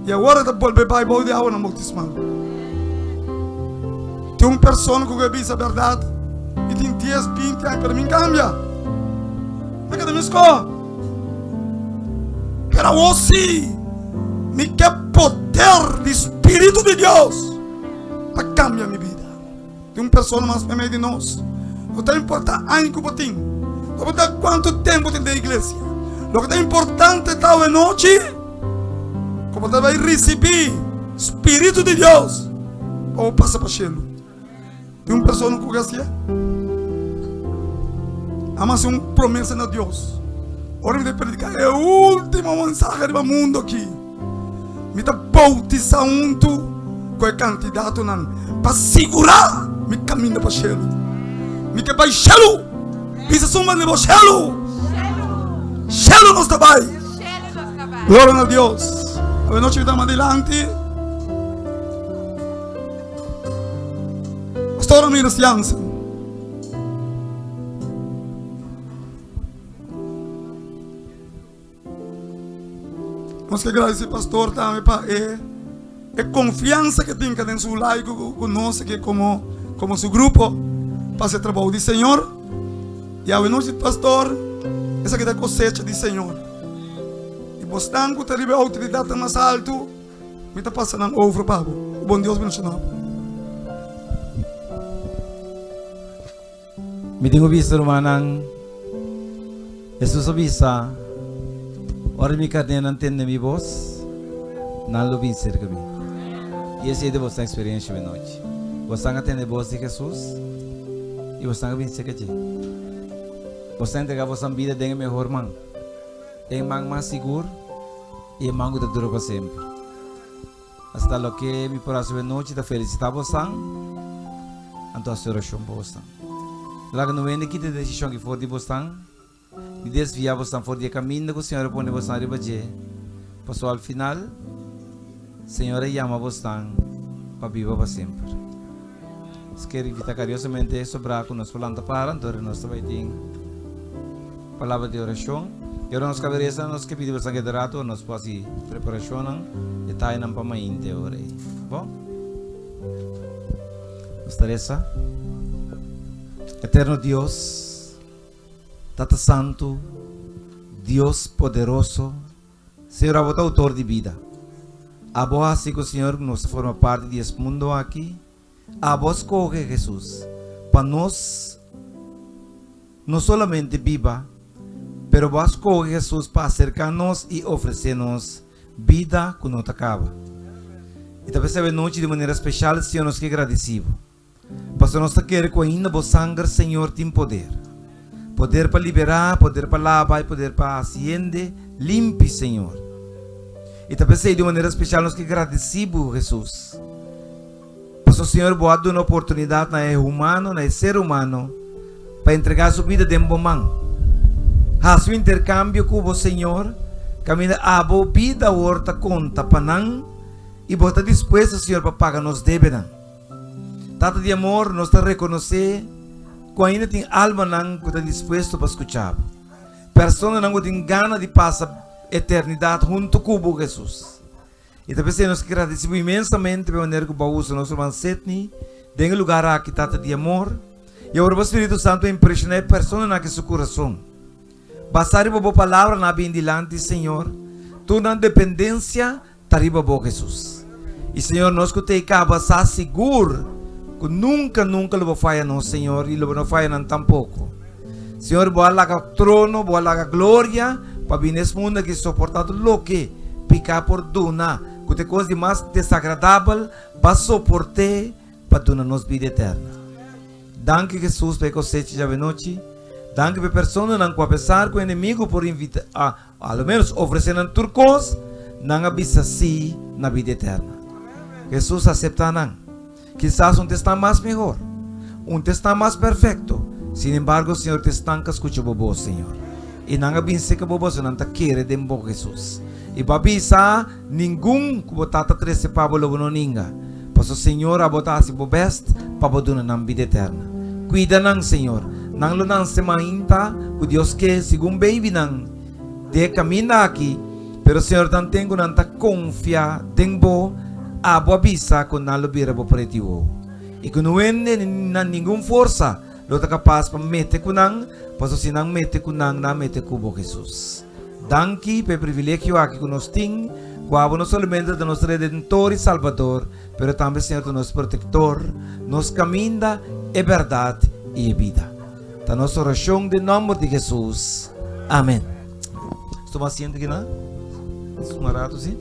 i awor e ta bolbe bai bou di awanan boutismal. Tin un persona ku ke bisa bèrdat i tin dies, binti aña pero mi kambia. Mi keda miskó. Pero awor sí, mi ke poder di Spiritu di Dios pa kambia mi bida. Tin un persona mas meimei di nos. No ta importa aña ku bo tin, no ta importa kuantu tempu bo tin den iglesia. Loke ta importante ta awe nochi ku bo ta bai risibí Spiritu di Dios pa bo pasa pa shelu. Tin un persona ku hasié? Amo hasi un promesa na Dios. Ora mi ta prediká e último mensahe riba mundu aki. Mi ta boutisá huntu ku e kandidatonan pa sigurá mi kaminda pa shelu. Mi ke bai shelu! Bisa suma di bo, Shelu! Shelu nos ta bai! Gloria na Dios! Awenochi mi ta manda dilanti. Pastor Ramirez Jansen. Nos ke gradisi pastor tambe pa e e konfiansa ke tin den su laico ku nos ke komo komo su grupo pa hasi e trabou di Señor. I awe nochi pastor esaki ta kosecha di Señor. I bosnan ku ta riba e outoridatnan mas altu mi ta pasa nan over pa bo. Ku bon Dios bendishona bo. Mi tin ku bisa rumannan, Hesus a bisa, Ora mi karnénan tende mi bos, nan lo bin serka mi. I esei ta boso eksperensia awe nochi. Boso a tende bos di Hesus i boso a bin serka dje. Boso a entregá boso bida den e mehor man, den e man mas sigur i e man ku ta dura pa semper. Asta loke mi por hasi awe nochi ta felicita bosan, anto hasi oracion pa bosan. Laga no hende kita e decision aki for di bosan, ni desvia bosan for di e caminda cu Señor a pone bosan riba dje, pasobra al final Señor a yama bosan pa biba pa semper. Nos ker invita cariosamente sobra cu nos por lanta para, anto nos ta bay tin palabra di oracion. Y ora nos caba reza, nos ke pidi boso keda rato, nos por haci preparacionnan, detayenan pa mainte ora ey. Bon? Nos ta reza. Eterno Dios, Tata Santo, Dios poderoso, Señor abo ta autor di bida. Abo a haci cu Señor nos ta forma parti di es mundo aki. Abo a scoge Jesus pa nos no solamente biba, pero bo a scoge Jesus pa acerca nos y ofrece nos bida cu no ta caba. Y ta p'esei awe nochi di manera special Señor nos ke gradeci bo. Pasobra nos ta kere ku ainda bo sanger, Señor, tin poder. Poder pa liberá, poder pa laba i poder pa hasi hende limpi, Señor. I ta p'esei di un manera spesial nos ke gradisí bo, Hesus. Pasobra, Señor, bo a duna oportunidat na e humano, na e ser humano, pa entregá su bida den bo man. Hasi un interkambio ku bo, Señor, kaminda abo bida awor ta konta pa nan i bo ta dispuesto, Señor, pa paga nos debenan. Tata di amor, nos ta rekonosé ku ainda tin almanan ku ta dispuesto pa skucha bo. Personanan ku tin gana di pasa eternidat huntu ku bo, Hesus. I ta p'esei nos ke gradisí bo inmensamente pa e manera ku bo a usa nos ruman Sidney den e lugar aki, Tata di amor. I awor bo Spiritu Santu a impreshoná e personanan aki su kurason. Basá riba bo palabra nan a bini dilanti, Señor. Tur nan dependensia ta riba bo, Hesus. I Señor, nos ku ta ei kaba sa sigur ku nunka, nunka lo bo faya nos, Señor, i lo bo no faya nan tampoko. Señor, bo a laga trono, bo a laga gloria pa bini es mundu aki soportá tur loke piká por duna, ku ta e kos di mas desagradabel, bo a soport'é pa duna nos bida eterna. Danki Hesus pa e kosecha djawe nochi. Danki pa e personanan ku apesar ku enemigu por invita, a alo menos ofresé nan tur kos, nan a bisa sí na bida eterna. Hesus aseptá nan. Kisas un ta esnan mas mehor, un ta esnan mas perfekto, sin embargo Señor ta esnan ku a skucha bo bos, Señor. I nan a bin serka bo pasobra nan ta kere den bo, Hesus. I bo a bisa, Ningun ku bo Tata trese pa bo lo bo no ninga, pasobra Señor abo ta hasi bo bèst pa bo duna nan bida eterna. Kuida nan, Señor. Nan lo nanse mainta ku Dios ke, segun babynan den e kaminda aki, pero Señor tanten ku nan ta konfia den bo, abo a bisa ku nan lo bira bo preti wowo, i ku no hende na ningun forsa lo ta kapas pa mete ku nan, pasobra si nan mete ku nan, nan a mete ku bo, Hesus. Danki pa e privilegio aki ku nos tin, ku abo no solamente ta nos Redentor i Salbador, pero tambe Señor ta nos Protektor, nos kaminda, e bèrdat i e bida. Ta nos orashon den nòmber di Hesus. Amen. Nos tuma asiento aki na un ratu si.